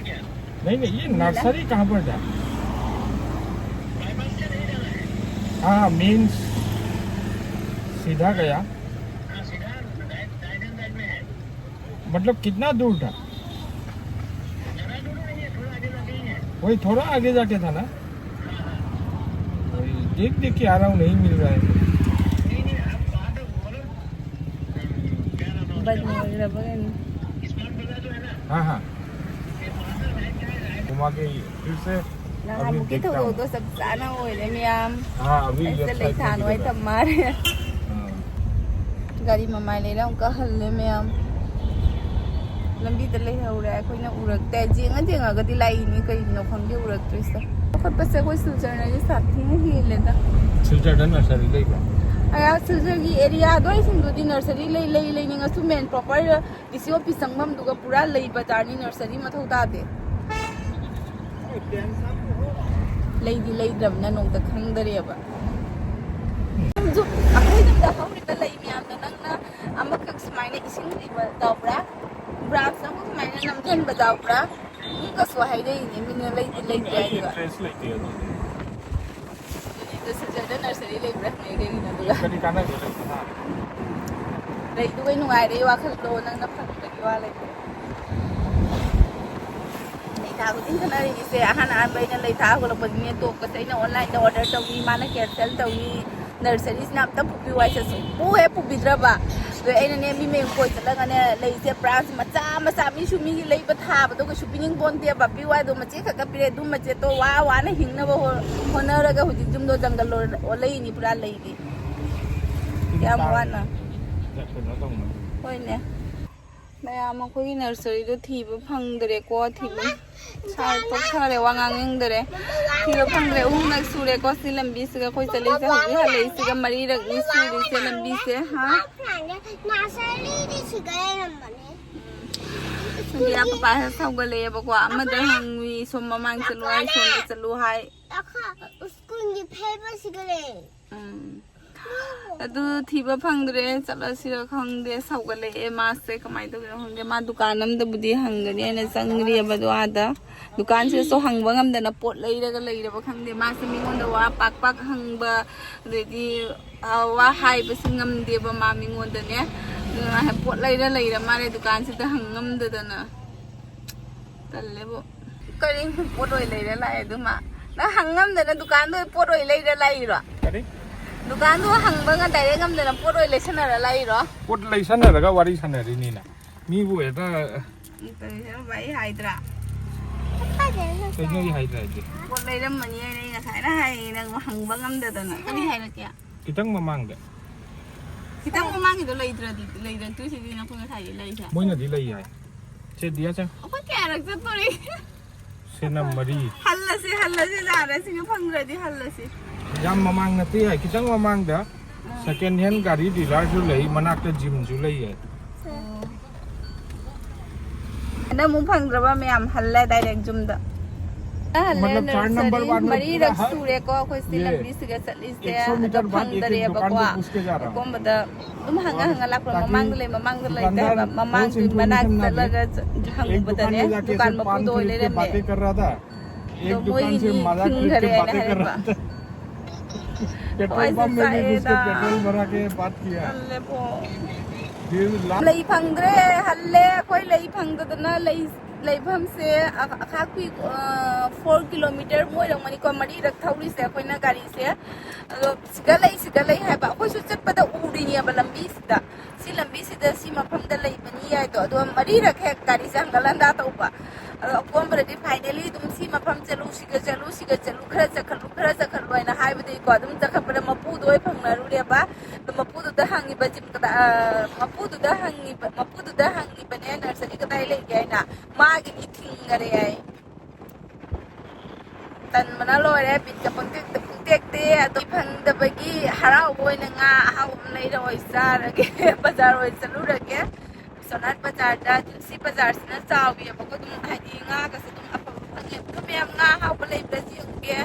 नहीं नहीं, ये नर्सरी कहाँ पर था? हाँ, मेन सीधा गया। मतलब कितना दूर था? वही थोड़ा आगे जाके था ना? वही देख देख के आ रहा हूँ, नहीं मिल रहा है। ꯕꯟ ꯑꯣꯏꯈ꯭ꯔꯕꯒꯤꯅꯤ꯫ हाँ हाँ। घुमा के फिर से अभी ꯅꯍꯥꯟꯃꯨꯛꯀꯤ देखता हूँ। ꯊꯧꯗꯣꯛꯇꯣ ꯆꯞ ꯆꯥꯅ ꯑꯣꯏꯔꯦ ꯃꯌꯥꯝ꯫ हाँ, अभी ꯑꯩꯁꯦ left ꯂꯩ side ꯊꯥ में ꯅꯨꯡꯉꯥꯏ किधर ꯊꯝ है? ꯃꯥꯜꯂꯦ꯫ हाँ। ꯒꯥꯔꯤ ꯃꯃꯥꯏ ꯂꯩꯔ ꯑꯃꯨꯛꯀ ꯍꯜꯂꯦ ꯃꯌꯥꯝ꯫ ꯂꯝꯕꯤꯗ ꯂꯩꯍꯧꯔꯦ ꯑꯩꯈꯣꯏꯅ ꯎꯔꯛꯇꯦ꯫ ꯌꯦꯡꯉ ꯌꯦꯡꯉꯒꯗꯤ ꯂꯥꯛꯏꯅꯤ, ꯀꯩꯒꯤꯅꯣ ꯈꯪꯗꯦ ꯎꯔꯛꯇ꯭ꯔꯤꯁꯦ꯫ ꯆꯥꯎꯈꯠꯄꯁꯦ ꯑꯩꯈꯣꯏ ꯁꯤꯜꯆꯔꯅꯗꯤ ꯁꯥꯊꯤꯅ ꯍꯦꯜꯂꯦꯗ꯫ ꯁꯤꯜꯆꯔꯗ ꯅꯔꯁꯔꯤ ꯂꯩꯕ꯭ꯔꯣ? ꯑꯌꯥ, ꯁꯤꯜꯆꯔꯒꯤ ꯑꯦꯔꯤꯌꯥ ꯑꯗꯨꯋꯥꯏꯁꯤꯡꯗꯨꯗꯤ ꯅꯔꯁꯔꯤ ꯂꯩ, ꯂꯩ, ꯂꯩꯅꯤꯡꯉꯁꯨ ꯃꯦꯟ ꯄ꯭ꯔꯣꯄꯔ ꯗꯤ ꯁꯤ ꯑꯣꯐꯤꯁ ꯆꯪꯐꯝꯗꯨꯒ ꯄꯨꯔꯥ ꯂꯩ ꯕꯖꯥꯔꯅꯤ, ꯅꯔꯁꯔꯤ ꯃꯊꯧ ꯇꯥꯗꯦ꯫ ꯂꯩꯗꯤ ꯂꯩꯗ꯭ꯔꯕꯅꯤꯅ ꯅꯣꯡꯇ ꯈꯪꯗꯔꯦꯕ꯫ ꯌꯨꯝꯁꯨ ꯑꯩꯈꯣꯏ ꯌꯨꯝꯗ ꯍꯧꯔꯤꯕ ꯂꯩ ꯃꯌꯥꯝꯗꯣ ꯅꯪꯅ ꯑꯃꯈꯛ ꯁꯨꯃꯥꯏꯅ ꯏꯁꯤꯡ ꯂꯩꯕ ꯇꯧꯕ꯭ꯔꯥ? ꯕ꯭ꯔꯥꯟꯁ ꯑꯃ ꯁꯨꯃꯥꯏꯅ ꯅꯝꯁꯤꯟꯕ ꯇꯧꯕ꯭ꯔꯥ? ꯃꯤꯒꯁꯨ ꯍꯥꯏꯔꯛꯏꯅꯦ, ꯃꯤꯅ ꯂꯩꯗꯤ ꯂꯩꯗꯦ ꯑꯩ ꯍꯥꯏꯗꯨꯒ꯫ ꯏꯟꯇꯔꯦꯁ ꯂꯩꯇꯦ ꯑꯗꯨꯗꯤ꯫ ꯑꯗꯨꯅꯦ, ꯑꯗꯨ ꯁꯤꯜꯆꯔꯗ ꯅꯔꯁꯔꯤ ꯂꯩꯕ꯭ꯔꯥ ꯍꯪꯉꯛꯏ ꯀꯩꯒꯤꯅꯣ ꯑꯗꯨꯒ? ꯀꯔꯤ ꯀꯥꯟꯅꯒꯦ ꯂꯩꯕꯅ? ꯂꯩꯗꯨꯒꯩ ꯅꯨꯡꯉꯥꯏꯔꯦ ꯋꯥꯈꯜꯗꯣ, ꯅꯪꯅ ꯐꯪꯕꯒꯤ ꯋꯥ ꯂꯩꯇꯦ꯫ ꯂꯩ ꯊꯥ ꯈꯨꯗꯤꯡ ꯈꯠꯅꯔꯤꯁꯦ, ꯑꯍꯥꯟ ꯑꯍꯥꯟꯕ ꯑꯩꯅ ꯂꯩ ꯊꯥ ꯍꯧꯒꯠꯂꯛꯄꯗꯅꯦ, ꯇꯣꯛꯄꯁꯦ ꯑꯩꯅ ꯑꯣꯟꯂꯥꯏꯟꯗ ꯑꯣꯔꯗꯔ ꯇꯧꯅꯤ, ꯃꯥꯅ ꯀꯦꯟꯁꯦꯜ ꯇꯧꯅꯤ, ꯅꯔꯁꯔꯤꯁꯤꯅ ꯑꯝꯇ ꯄꯨꯕꯤꯌꯨ ꯍꯥꯏꯁꯦ ꯁꯨꯡꯄꯨ ꯍꯦꯛ ꯄꯨꯕꯤꯗ꯭ꯔꯕ꯫ ꯑꯗꯣ ꯑꯩꯅꯅꯦ ꯃꯤ ꯃꯌꯨꯝ ꯀꯣꯏ ꯆꯠꯂꯒꯅꯦ ꯂꯩꯁꯦ ꯕ꯭ꯔꯥꯟꯁ ꯃꯆꯥ ꯃꯆꯥ, ꯃꯤꯁꯨ ꯃꯤꯒꯤ ꯂꯩꯕ ꯊꯥꯕꯗꯣ ꯀꯩꯁꯨ ꯄꯤꯅꯤꯡ ꯄꯣꯟꯇꯦꯕ, ꯄꯤꯌꯨ ꯍꯥꯏꯗꯣ ꯃꯆꯦꯠ ꯈꯛꯇ ꯄꯤꯔꯛꯑꯦ꯫ ꯑꯗꯨ ꯃꯆꯦꯠꯇꯣ ꯋꯥ ꯋꯥꯅ ꯍꯤꯡꯅꯕ ꯍꯣ-, ꯍꯣꯠꯅꯔꯒ ꯍꯧꯖꯤꯛ ꯌꯨꯝꯗꯣ ꯖꯪꯒꯜ ꯑꯣꯜ-, ꯑꯣꯜꯂꯛꯏꯅꯤ ꯄꯨꯔꯥ ꯂꯩꯒꯤ꯫ ꯌꯥꯝ ꯋꯥꯅ꯫ ꯀꯩꯅꯣ ꯇꯧꯅ꯫ ꯍꯣꯏꯅꯦ꯫ ꯃꯌꯥꯝ ꯑꯩꯈꯣꯏꯒꯤ ꯅꯔꯁꯔꯤꯗꯣ ꯊꯤꯕ ꯐꯪꯗ꯭ꯔꯦꯀꯣ, ꯊꯤꯕ ꯁꯥꯔ ꯇꯣꯛꯊꯔꯦ, ꯋꯥ ꯉꯥꯡꯅꯤꯡꯗꯔꯦ꯫ ꯊꯤꯕ ꯐꯪꯗ꯭ꯔꯦ, ꯑꯍꯨꯝꯂꯛ ꯁꯨꯔꯦꯀꯣ ꯁꯤ ꯂꯝꯕꯤꯁꯤꯒ ꯑꯩꯈꯣꯏ ꯆꯠꯂꯛꯏꯁꯦ, ꯍꯧꯖꯤꯛ ꯍꯜꯂꯛꯏꯁꯤꯒ ꯃꯔꯤꯔꯛꯅꯤ ꯁꯨꯔꯤꯁꯦ ꯂꯝꯕꯤꯁꯦ꯫ ꯍꯥ? ꯅꯔꯁꯔꯤꯗꯤ ꯁꯤꯒ ꯂꯩꯔꯝꯕꯅꯦ꯫ ꯁꯟꯗꯤꯌꯥ ꯄꯄꯥꯁꯦ ꯁꯧꯒꯠꯂꯛꯑꯦꯕꯀꯣ, ꯑꯃꯗ ꯍꯪꯉꯨꯏ, ꯁꯣꯝ ꯃꯃꯥꯡ ꯆꯠꯂꯨ ꯍꯥꯏ, ꯁꯣꯝꯗ ꯆꯠꯂꯨ ꯍꯥꯏ꯫ ꯁ꯭ꯀꯨꯜꯒꯤ ꯐꯦꯕꯔꯁꯤꯒ ꯂꯩ꯫ ꯎꯝ꯫ ꯑꯗꯨ ꯊꯤꯕ ꯐꯪꯗ꯭ꯔꯦ, ꯆꯠꯂꯁꯤꯔ ꯈꯪꯗꯦ, ꯁꯧꯒꯠꯂꯛꯑꯦ ꯃꯥꯁꯦ, ꯀꯃꯥꯏꯅ ꯇꯧꯗꯣꯏꯅꯣ ꯈꯪꯗꯦ꯫ ꯃꯥ ꯗꯨꯀꯥꯟ ꯑꯃꯗꯕꯨꯗꯤ ꯍꯪꯒꯅꯤ ꯍꯥꯏꯅ ꯆꯪꯈ꯭ꯔꯤꯑꯕ, ꯑꯗꯣ ꯑꯥꯗ ꯗꯨꯀꯥꯟꯁꯤꯗꯁꯨ ꯍꯪꯕ ꯉꯝꯗꯅ ꯄꯣꯠ ꯂꯩꯔꯒ ꯂꯩꯔꯕ ꯈꯪꯗꯦ꯫ ꯃꯥꯁꯦ ꯃꯤꯉꯣꯟꯗ ꯋꯥ ꯄꯥꯛ ꯄꯥꯛ ꯍꯪꯕ, ꯑꯗꯩꯗꯤ ꯑ, ꯋꯥ ꯍꯥꯏꯕꯁꯨ ꯉꯝꯗꯦꯕ ꯃꯥ ꯃꯤꯉꯣꯟꯗꯅꯦ꯫ ꯑꯗꯨꯅ ꯄꯣꯠ ꯂꯩꯔ ꯂꯩꯔ ꯃꯥꯜꯂꯦ ꯗꯨꯀꯥꯟꯁꯤꯗ ꯍꯪ ꯉꯝꯗꯗꯅ꯫ ꯇꯜꯂꯦꯕꯨ꯫ ꯀꯔꯤ ꯄꯣꯠ ꯑꯣꯏ ꯂꯩꯔ ꯂꯥꯛꯑꯦ ꯑꯗꯨꯃ? ꯅꯪ ꯍꯪ ꯉꯝꯗꯅ ꯗꯨꯀꯥꯟꯗꯣ ꯄꯣꯠ ꯑꯣꯏ ꯂꯩꯔ ꯂꯥꯛꯏꯔꯣ? ꯀꯔꯤ? ꯗꯨꯀꯥꯟꯗꯣ ꯍꯪꯕ ꯉ-, direct ꯉꯝꯗꯅ ꯄꯣꯠ ꯑꯣꯏ ꯂꯩꯁꯟꯅꯔ ꯂꯥꯛꯏꯔꯣ? ꯄꯣꯠ ꯂꯩꯁꯟꯅꯔꯒ ꯋꯥꯔꯤ ꯁꯥꯟꯅꯔꯤꯅꯤꯅ꯫ ꯃꯤꯕꯨ ꯍꯦꯛꯇ ꯎꯝ, ꯇꯧꯔꯤꯁꯦ ꯕꯥꯏ ꯍꯥꯏꯗ꯭ꯔꯥ? ꯀꯩꯅꯣ ꯑꯩ ꯍꯥꯏꯗ꯭ꯔꯥ ꯍꯥꯏꯁꯦ? ꯄꯣꯠ ꯂꯩꯔꯝꯃꯅꯤ ꯍꯥꯏꯅ ꯑꯩ ꯉꯁꯥꯏꯅ ꯍꯥꯏꯌꯦ, ꯅꯪ ꯍꯪꯕ ꯉꯝꯗꯗꯅ꯫ ꯀꯔꯤ ꯍꯥꯏꯔꯛꯀꯦ? ꯈꯤꯇꯪ ꯃꯃꯥꯡꯗ꯫ ꯈꯤꯇꯪ ꯃꯃꯥꯡꯒꯤꯗꯣ ꯂꯩꯇ꯭ꯔꯗꯤ, ꯂꯩꯔꯛꯇꯣꯏꯁꯤꯗꯤ ꯅꯈꯣꯏ ꯉꯁꯥꯏꯗꯤ ꯂꯩꯁꯦ꯫ ꯃꯣꯏꯅꯗꯤ ꯂꯩ ꯍꯥꯏ꯫ ꯁꯦ, ꯗꯤꯌꯥ ꯆꯪ꯫ ꯑꯩꯈꯣꯏ ꯀꯌꯥꯔꯛ ꯆꯠꯇꯣꯔꯤ? ꯁꯦ, ꯅꯝ ꯃꯔꯤ꯫ ꯍꯜꯂꯁꯤ, ꯍꯜꯂꯁꯤ, ꯌꯥꯔꯦ, ꯁꯤꯒ ꯐꯪꯗ꯭ꯔꯗꯤ ꯍꯜꯂꯁꯤ꯫ ꯌꯥꯝ ꯃꯃꯥꯡ ꯅꯠꯇꯦ ꯍꯥꯏ, ꯈꯤꯇꯪ ꯃꯃꯥꯡꯗ second hand ꯒꯥꯔꯤ dealerꯁꯨ ꯂꯩ, ꯃꯅꯥꯛꯇ gymꯁꯨ ꯂꯩꯌꯦ꯫ ꯅꯪ ꯑꯃꯨꯛ ꯐꯪꯗ꯭ꯔꯕ ꯃꯌꯥꯝ ꯍꯜꯂꯦ direct ꯌꯨꯝꯗ꯫ ꯍꯜꯂꯦ ꯃꯇꯂꯕ, ꯆꯥꯔ ꯅꯝꯕꯔ ꯅꯔꯁꯔꯤ ꯋꯥꯟ ꯃꯔꯤꯔꯛ ꯄꯨꯔꯥ ꯍꯜ-, ꯁꯨꯔꯦꯀꯣ ꯑꯩꯈꯣꯏ ꯁꯤ ꯌꯦ꯫ ꯂꯝꯕꯤꯁꯤꯒ ꯆꯠꯂꯤꯁꯦ꯫ ꯑꯦꯛ ꯁꯣ ꯑꯗꯣ ꯃꯤꯇꯔ ꯕꯥꯗ ꯑꯦꯛ ꯑꯦꯛ ꯐꯪꯗꯔꯦꯕꯀꯣ꯫ ꯗꯨꯀꯥꯟ ꯄꯦ ꯄꯨꯁ ꯀꯦ ꯖꯥ ꯔꯍꯥ ꯍꯨ꯫ ꯑꯀꯣꯝꯕꯗ ꯑꯗꯨꯝ ꯍꯪꯉ ꯍꯪꯉ ꯂꯥꯛꯄ, ꯃꯃꯥꯡꯗ ꯂꯩ, ꯃꯃꯥꯡꯗ ꯂꯩꯇꯦ ꯍꯥꯏꯕ꯫ ꯃꯃꯥꯡꯗꯨꯒꯤ ꯃꯅꯥꯛ ꯆꯠꯂꯒ ꯆ-, ꯍꯪꯉꯨꯕꯗꯅꯦ ꯗꯨꯀꯥꯟ ꯃꯄꯨꯗꯣ ꯑꯣꯏ ꯂꯩꯔꯝꯃꯦ꯫ ꯑꯗꯣ ꯃꯣꯏꯒꯤꯗꯤ ꯊꯤꯡꯈꯔꯦꯅ ꯍꯥꯏꯔꯛꯄ꯫ ꯄꯦꯇ꯭ꯔꯣꯜ ꯄꯝ ꯃꯦ ꯚꯤ ꯎꯁꯀꯦ ꯄꯦꯇ꯭ꯔꯣꯜ ꯚꯔꯥ ꯀꯦ ꯕꯥꯠ ꯀꯤꯌꯥ꯫ ꯇꯜꯂꯦꯕꯣ꯫ ꯂꯩ ꯐꯪꯗ꯭ꯔꯦ, ꯍꯜꯂꯦ꯫ ꯑꯩꯈꯣꯏ ꯂꯩ ꯐꯪꯗꯗꯅ ꯂꯩ, ꯂꯩꯐꯝꯁꯦ ꯑ-, ꯑꯈꯥꯛꯄꯤ, ꯑ, four kilometre ꯃꯣꯏꯔꯣꯝꯒꯅꯤꯀꯣ, ꯃꯔꯤꯔꯛ ꯊꯧꯔꯤꯁꯦ ꯑꯩꯈꯣꯏꯅ ꯒꯥꯔꯤꯁꯦ꯫ ꯑꯗꯣ ꯁꯤꯒ ꯂꯩ, ꯁꯤꯒ ꯂꯩ ꯍꯥꯏꯕ꯫ ꯑꯩꯈꯣꯏꯁꯨ ꯆꯠꯄꯗ ꯎꯔꯤꯅꯦꯕ ꯂꯝꯕꯤꯁꯤꯗ꯫ ꯁꯤ ꯂꯝꯕꯤꯁꯤꯗ ꯁꯤ ꯃꯐꯝꯗ ꯂꯩꯕꯅꯤ ꯍꯥꯏꯗꯣ꯫ ꯑꯗꯣ ꯃꯔꯤꯔꯛ ꯍꯦꯛ ꯒꯥꯔꯤꯁꯦ ꯍꯪꯒꯠ ꯍꯟꯗꯥ ꯇꯧꯕ꯫ ꯑꯗꯣ ꯑꯀꯣꯟꯕꯗꯗꯤ finally ꯑꯗꯨꯝ ꯁꯤ ꯃꯐꯝ ꯆꯠꯂꯨ, ꯁꯤꯒ ꯆꯠꯂꯨ, ꯁꯤꯒ ꯆꯠꯂꯨ, ꯈꯔ ꯆꯠꯈꯠꯂꯨ, ꯈꯔ ꯆꯠꯈꯠꯂꯨ ꯍꯥꯏꯅ ꯍꯥꯏꯕꯗꯒꯤꯀꯣ ꯑꯗꯨꯝ ꯆꯠꯈꯠꯄꯗ ꯃꯄꯨꯗꯣ ꯑꯩ ꯐꯪꯅꯔꯨꯔꯦꯕ꯫ ꯑꯗꯣ ꯃꯄꯨꯗꯨꯗ ꯍꯪꯉꯤꯕ ꯖꯤꯝ ꯀꯗꯥ-, ꯑ, ꯃꯄꯨꯗꯨꯗ ꯍꯪꯉꯤꯕ, ꯃꯄꯨꯗꯨꯗ ꯍꯪꯉꯤꯕ ꯃꯥꯒꯤꯗꯤ ꯊꯤꯡꯈꯔꯦ ꯍꯥꯏ꯫ ꯇꯟꯕꯅ ꯂꯣꯏꯔꯦ, ꯕꯤꯠꯀ ꯄꯪꯇꯦꯛꯇ ꯄꯪꯇꯦꯛꯇꯦ꯫ ꯑꯗꯣ ꯐꯪꯗꯕꯒꯤ ꯍꯔꯥꯎꯕ ꯑꯣꯏꯅ ꯉꯥ ꯑꯍꯥꯎꯕ ꯑꯃ ꯂꯩꯔ ꯑꯣꯏ ꯆꯥꯔꯒꯦ꯫ ꯕꯖꯥꯔ ꯑꯣꯏ ꯆꯠꯂꯨꯔꯒꯦ꯫ ꯕꯤꯁ꯭ꯋꯥꯅꯥꯊ ꯕꯖꯥꯔꯗ꯫ ꯁꯤ ꯕꯖꯥꯔꯁꯤꯅ ꯆꯥꯎꯋꯦꯕꯀꯣ, ꯑꯗꯨꯝ ꯍꯥꯏꯗꯤ ꯉꯥꯒꯁꯨ ꯑꯗꯨꯝ ꯑꯐꯕ ꯐꯪꯉꯦ꯫ ꯑꯗꯨ ꯃꯌꯥꯝ ꯉꯥ ꯑꯍꯥꯎꯕ ꯂꯩꯕ꯭ꯔꯥ ꯌꯦꯡꯉꯨꯒꯦ꯫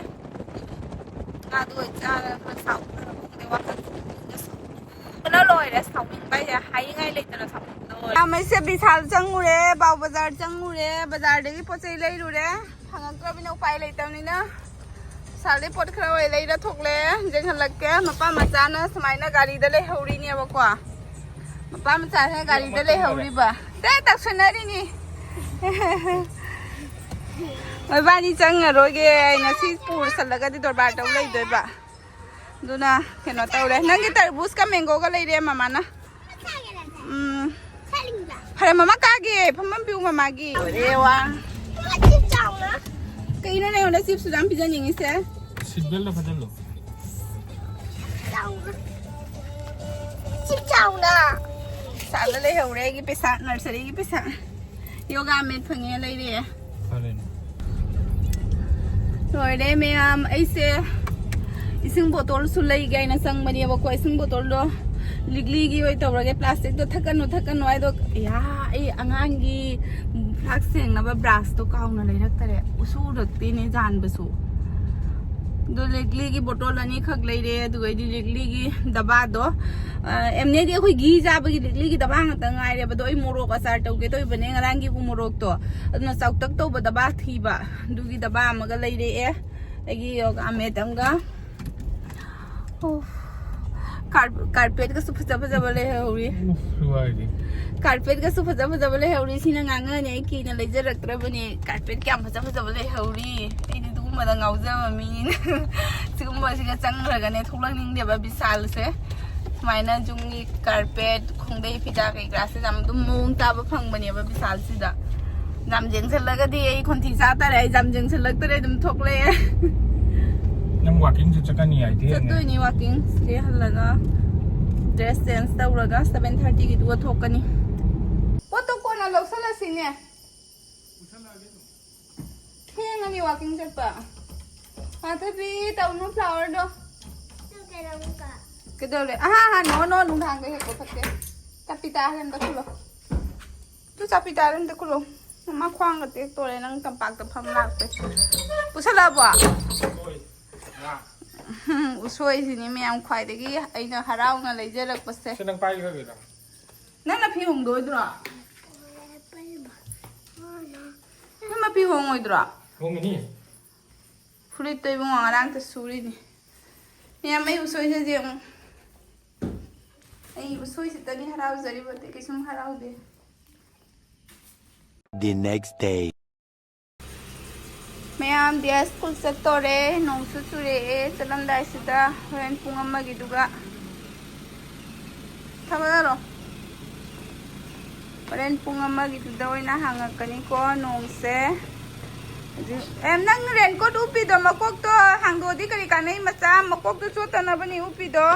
ꯉꯥꯗꯨ ꯑꯣꯏ ꯆꯥꯔꯒ ꯁꯥꯎꯗꯅ ꯈꯪꯗꯦ, ꯋꯥꯈꯜꯁꯦ ꯄꯨꯛꯅꯤꯡꯒ ꯁꯥꯎꯅꯤꯡꯕꯅ ꯂꯣꯏꯔꯦ꯫ ꯁꯥꯎꯅꯤꯡꯕ ꯍꯥꯏꯁꯦ ꯍꯥꯏꯅꯤꯡꯉꯥꯏ ꯂꯩꯇꯅ ꯁꯥꯎꯅꯤꯡꯕꯅ ꯂꯣꯏꯔꯦ꯫ ꯃꯌꯥꯝ ꯑꯩꯁꯦ ꯕꯤꯁꯥꯜ ꯆꯪꯉꯨꯔꯦ, ꯄꯥꯎ ꯕꯖꯥꯔ ꯆꯪꯉꯨꯔꯦ, ꯕꯖꯥꯔꯗꯒꯤ ꯄꯣꯠ ꯆꯩ ꯂꯩꯔꯨꯔꯦ꯫ ꯐꯪꯉꯛꯇ꯭ꯔꯕꯅꯤꯅ ꯎꯄꯥꯏ ꯂꯩꯇꯕꯅꯤꯅ ꯕꯤꯁꯥꯜꯗꯩ ꯄꯣꯠ ꯈꯔ ꯑꯣꯏ ꯂꯩꯔ ꯊꯣꯛꯂꯛꯑꯦ꯫ ꯌꯦꯡꯍꯜꯂꯛꯀꯦ, ꯃꯄꯥ ꯃꯆꯥꯅ ꯁꯨꯃꯥꯏꯅ ꯒꯥꯔꯤꯗ ꯂꯩꯍꯧꯔꯤꯅꯦꯕꯀꯣ꯫ ꯃꯄꯥ ꯃꯆꯥꯁꯤꯅ ꯒꯥꯔꯤꯗ ꯂꯩꯍꯧꯔꯤꯕ꯫ ꯇꯦ, ꯇꯛꯁꯟꯅꯔꯤꯅꯤ꯫ ꯃꯣꯏꯕꯥꯅꯤ ꯆꯪꯉꯔꯣꯏꯒꯦ, ꯑꯩ ꯉꯁꯤ ꯄꯨꯔꯁꯜꯂꯒꯗꯤ ꯗꯣꯔꯕꯥꯔ ꯇꯧ ꯂꯩꯗꯣꯏꯕ꯫ ꯑꯗꯨꯅ ꯀꯩꯅꯣ ꯇꯧꯔꯦ꯫ ꯅꯪꯒꯤ ꯇꯔꯕꯨꯁꯀ ꯃꯦꯡꯒꯣꯒ ꯂꯩꯔꯦ ꯃꯃꯥꯅ꯫ ꯎꯝ꯫ ꯐꯔꯦ, ꯃꯃꯥ ꯀꯥꯒꯦ, ꯐꯝꯐꯝ ꯄꯤꯌꯨ ꯃꯃꯥꯒꯤ꯫ ꯑꯦ ꯋꯥ꯫ ꯀꯩꯅꯣ ꯅꯉꯣꯟꯗ ꯆꯤꯞꯁ ꯌꯥꯝ ꯄꯤꯖꯅꯤꯡꯉꯤꯁꯦ? ꯁꯤꯠ ꯕꯦꯜꯗ ꯐꯖꯜꯂꯣ꯫ ꯁꯤ ꯆꯥꯎꯅ꯫ ꯄꯩꯁꯥꯗ ꯂꯩꯍꯧꯔꯦ ꯑꯩꯒꯤ ꯄꯩꯁꯥ, ꯅꯔꯁꯔꯤꯒꯤ ꯄꯩꯁꯥ꯫ ꯌꯣꯒꯥ ꯃꯦꯠ ꯐꯪꯉꯦ, ꯂꯩꯔꯦ꯫ ꯐꯔꯦꯅꯦ꯫ ꯂꯣꯏꯔꯦ ꯃꯌꯥꯝ, ꯑꯩꯁꯦ ꯏꯁꯤꯡ ꯕꯣꯇꯜꯁꯨ ꯂꯩꯒꯦ ꯍꯥꯏꯅ ꯆꯪꯕꯅꯦꯕꯀꯣ꯫ ꯏꯁꯤꯡ ꯕꯣꯇꯜꯗꯣ ꯂꯤꯛꯂꯤꯒꯤ ꯑꯣꯏ ꯇꯧꯔꯒꯦ, ꯄ꯭ꯂꯥꯁꯇꯤꯛꯇꯣ ꯊꯛꯀꯅꯨ, ꯊꯛꯀꯅꯨ ꯍꯥꯏꯗꯣ꯫ ꯌꯥ, ꯑꯩ ꯑꯉꯥꯡꯒꯤ ꯐ꯭ꯂꯥꯛꯁ ꯁꯦꯡꯅꯕ ꯕ꯭ꯔꯥꯁꯇꯣ ꯀꯥꯎꯅ ꯂꯩꯔꯛꯇꯔꯦ꯫ ꯎꯁꯨ ꯎꯔꯛꯇꯦꯅꯦ ꯖꯥꯟꯕꯁꯨ꯫ ꯑꯗꯣ ꯂꯤꯛꯂꯤꯒꯤ ꯕꯣꯇꯜ ꯑꯅꯤꯈꯛ ꯂꯩꯔꯦ, ꯑꯗꯨꯒ ꯑꯩꯗꯤ ꯂꯤꯛꯂꯤꯒꯤ ꯗꯕꯥꯗꯣ, ꯑ, ꯑꯦꯝꯅꯦꯗꯤ ꯑꯩꯈꯣꯏ ꯘꯤ ꯆꯥꯕꯒꯤ ꯂꯤꯛꯂꯤꯒꯤ ꯗꯕꯥ ꯉꯥꯛꯇ ꯉꯥꯏꯔꯦꯕ꯫ ꯑꯗꯣ ꯑꯩ ꯃꯣꯔꯣꯛ ꯑꯆꯥꯔ ꯇꯧꯒꯦ ꯇꯧꯕꯅꯦ, ꯉꯔꯥꯡꯒꯤ ꯎ ꯃꯣꯔꯣꯛꯇꯣ, ꯑꯗꯨꯅ ꯆꯥꯎꯇꯛ ꯇꯧꯕ ꯗꯕꯥ ꯊꯤꯕ, ꯑꯗꯨꯒꯤ ꯗꯕꯥ ꯑꯃꯒ ꯂꯩꯔꯛꯑꯦ꯫ ꯑꯩꯒꯤ ꯌꯣꯒꯥ ꯃꯦꯠ ꯑꯃꯒ꯫ ꯑꯣ, ꯀꯥꯔ-, ꯀꯥꯔꯄꯦꯠꯀꯁꯨ ꯐꯖ ꯐꯖꯕ ꯂꯩꯍꯧꯔꯤ꯫ ꯎꯐ, ꯂꯣꯏꯔꯦ꯫ ꯀꯥꯔꯄꯦꯠꯀꯁꯨ ꯐꯖ ꯐꯖꯕ ꯂꯩꯍꯧꯔꯤ꯫ ꯁꯤꯅ ꯉꯥꯡꯉꯅꯤ, ꯑꯩ ꯀꯤꯅ ꯂꯩꯖꯔꯛꯇ꯭ꯔꯕꯅꯦ꯫ ꯀꯥꯔꯄꯦꯠ ꯀꯌꯥꯝ ꯐꯖ ꯐꯖꯕ ꯂꯩꯍꯧꯔꯤ꯫ ꯑꯩꯗꯤ ꯑꯗꯨꯒꯨꯝꯕꯗ ꯉꯥꯎꯖꯕ ꯃꯤꯅꯤꯅ꯫ ꯁꯤꯒꯨꯝꯕꯁꯤꯒ ꯆꯪꯈ꯭ꯔꯒꯅꯦ ꯊꯣꯛꯂꯛꯅꯤꯡꯗꯦꯕ ꯕꯤꯁꯥꯜꯁꯦ꯫ ꯁꯨꯃꯥꯏꯅ ꯖꯨꯝꯒꯤ ꯀꯥꯔꯄꯦꯠ, ꯈꯣꯡꯗꯩ ꯐꯤꯗꯥ ꯀꯩꯀꯥꯁꯦ ꯌꯥꯝ ꯑꯗꯨꯝ ꯃꯑꯣꯡ ꯆꯥꯕ ꯐꯪꯕꯅꯦꯕ ꯕꯤꯁꯥꯜꯁꯤꯗ꯫ ꯌꯥꯝ ꯌꯦꯡꯁꯤꯜꯂꯒꯗꯤ ꯑꯩ ꯈꯣꯟꯊꯤ ꯆꯥ ꯇꯥꯔꯦ꯫ ꯑꯩ ꯌꯥꯝ ꯌꯦꯡꯁꯤꯜꯂꯛꯇꯔꯦ, ꯑꯗꯨꯝ ꯊꯣꯛꯂꯛꯑꯦ꯫ ꯅꯪ ꯋꯥꯀꯤꯡꯁꯨ ꯆꯠꯀꯅꯤ ꯍꯥꯏꯗꯤ? ꯆꯠꯇꯣꯏꯅꯤ ꯋꯥꯀꯤꯡ꯫ ꯁꯤꯗꯩ ꯍꯜꯂꯒ ꯗ꯭ꯔꯦꯁ ꯆꯦꯟꯖ ꯇꯧꯔꯒ ꯁꯚꯦꯟ ꯊꯥꯔꯇꯤꯒꯤꯗꯨꯒ ꯊꯣꯛꯀꯅꯤ꯫ ꯄꯣꯠꯇꯣ ꯀꯣꯟꯅ ꯂꯧꯁꯜꯂꯁꯤꯅꯦ꯫ ꯊꯦꯡꯉꯅꯤ ꯋꯥꯀꯤꯡ ꯆꯠꯄ꯫ ꯃꯥꯊꯕꯤ, ꯇꯧꯅꯨ ꯐ꯭ꯂꯥꯋꯔꯗꯣ꯫ ꯀꯩꯗꯧꯔꯦ? ꯑꯍꯥ, ꯑꯍꯥ, ꯅꯣ, ꯅꯣ, ꯅꯨꯡꯗꯥꯡꯗ ꯍꯦꯛꯄ ꯐꯠꯇꯦ꯫ ꯆꯞꯄꯤ ꯇꯥꯔꯦ, ꯑꯝꯇ ꯈꯨꯜꯂꯣ꯫ ꯇꯨ ꯆꯞꯄꯤ ꯇꯥꯔꯦ, ꯑꯝꯇ ꯈꯨꯜꯂꯣ꯫ ꯃꯃꯥ ꯈ꯭ꯋꯥꯡꯒ ꯇꯦꯛꯇꯣꯔꯦ, ꯅꯪ ꯇꯝꯄꯥꯛꯇ ꯐꯝ ꯂꯥꯛꯄꯩ꯫ ꯄꯨꯁꯜꯂꯛꯑꯕꯣ? ꯍꯣꯏ, ꯉꯥ꯫ ꯎꯝ, ꯎꯁꯣꯏꯁꯤꯅꯤ ꯃꯌꯥꯝ ꯈ꯭ꯋꯥꯏꯗꯒꯤ ꯑꯩꯅ ꯍꯔꯥꯎꯅ ꯂꯩꯖꯔꯛꯄꯁꯦ꯫ ꯁꯤ ꯅꯪ ꯄꯥꯏꯈ꯭ꯔꯒꯦꯔꯥ? ꯅꯪꯅ ꯐꯤ ꯍꯣꯡꯗꯣꯏꯗ꯭ꯔꯣ? ꯅꯪꯅ ꯐꯤ ꯍꯣꯡꯉꯣꯏꯗ꯭ꯔꯣ? ꯍꯣꯡꯒꯅꯤ꯫ ꯐꯨꯔꯤꯠꯇꯣ ꯏꯕꯨꯡꯉꯣ ꯉꯔꯥꯡꯇ ꯁꯨꯔꯤꯅꯤ꯫ ꯃꯌꯥꯝ ꯑꯩ ꯎꯁꯣꯏꯁꯦ ꯌꯦꯡꯉꯨ꯫ ꯑꯩ ꯎꯁꯣꯏꯁꯤꯇꯅꯤ ꯍꯔꯥꯎꯖꯔꯤꯕ, ꯑꯇꯩ ꯀꯩꯁꯨꯝ ꯍꯔꯥꯎꯗꯦ꯫ The next day. ꯃꯌꯥꯝ ꯗꯤꯌꯥ ꯁ꯭ꯀꯨꯜ ꯆꯠꯇꯣꯔꯦ, ꯅꯣꯡꯁꯨ ꯆꯨꯔꯛꯑꯦ꯫ ꯆꯠꯂꯝꯗꯥꯏꯁꯤꯗ ꯍꯣꯔꯦꯟ ꯄꯨꯡ ꯑꯃꯒꯤꯗꯨꯒ ꯊꯥꯒꯠꯂꯔꯣ꯫ ꯍꯣꯔꯦꯟ ꯄꯨꯡ ꯑꯃꯒꯤꯗꯨꯗ ꯑꯣꯏꯅ ꯍꯥꯡꯉꯛꯀꯅꯤꯀꯣ ꯅꯣꯡꯁꯦ꯫ ꯍꯧꯖꯤꯛ, ꯑꯦ, ꯅꯪ ꯔꯦꯟꯀꯣꯠ ꯎꯞꯄꯤꯗꯣ ꯃꯀꯣꯛꯇꯣ ꯍꯥꯡꯗꯣꯛꯑꯗꯤ ꯀꯔꯤ ꯀꯥꯟꯅꯩ? ꯃꯆꯥ, ꯃꯀꯣꯛꯇꯣ ꯆꯣꯠꯇꯅꯕꯅꯤ ꯎꯞꯄꯤꯗꯣ꯫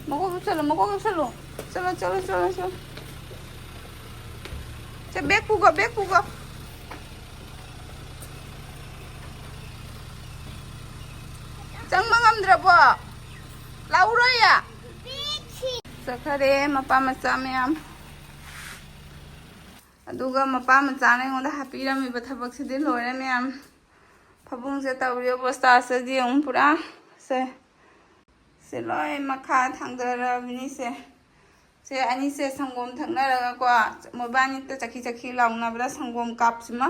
ꯃꯀꯣꯛ ꯎꯞꯁꯜꯂꯨ, ꯃꯀꯣꯛ ꯎꯞꯁꯜꯂꯨ꯫ ꯆꯠꯂꯣ, ꯆꯠꯂꯣ, ꯆꯠꯂꯣ, ꯆꯠꯂꯣ꯫ ꯁꯦ, ꯕꯦꯛ ꯄꯨꯒꯣ, ꯕꯦꯛ ꯄꯨꯒꯣ꯫ ꯆꯪꯕ ꯉꯝꯗ꯭ꯔꯕꯣ? ꯂꯥꯛꯎꯔꯣꯌꯦ? ꯆꯠꯈꯔꯦ ꯃꯄꯥ ꯃꯆꯥ ꯃꯌꯥꯝ꯫ ꯑꯗꯨꯒ ꯃꯄꯥ ꯃꯆꯥꯅ ꯑꯩꯉꯣꯟꯗ ꯍꯥꯞꯄꯤꯔꯝꯃꯤꯕ ꯊꯕꯛꯁꯤꯗꯤ ꯂꯣꯏꯔꯦ ꯃꯌꯥꯝ꯫ ꯐꯃꯨꯡꯁꯦ ꯇꯧꯔꯤ ꯑꯣꯕꯁꯇꯥꯁꯦ ꯌꯦꯡꯉꯨ ꯄꯨꯔꯥ꯫ ꯁꯦ, ꯁꯦ ꯂꯣꯏ ꯃꯈꯥ ꯊꯥꯡꯗꯔꯕꯅꯤ ꯁꯦ꯫ ꯁꯦ ꯑꯅꯤꯁꯦ ꯁꯪꯒꯣꯝ ꯊꯛꯅꯔꯒꯀꯣ, ꯃꯣꯏꯕꯥꯅꯤꯇ ꯆꯈꯤ ꯆꯈꯤ ꯂꯥꯎꯅꯕꯗ ꯁꯪꯒꯣꯝ ꯀꯥꯞꯁꯤꯃ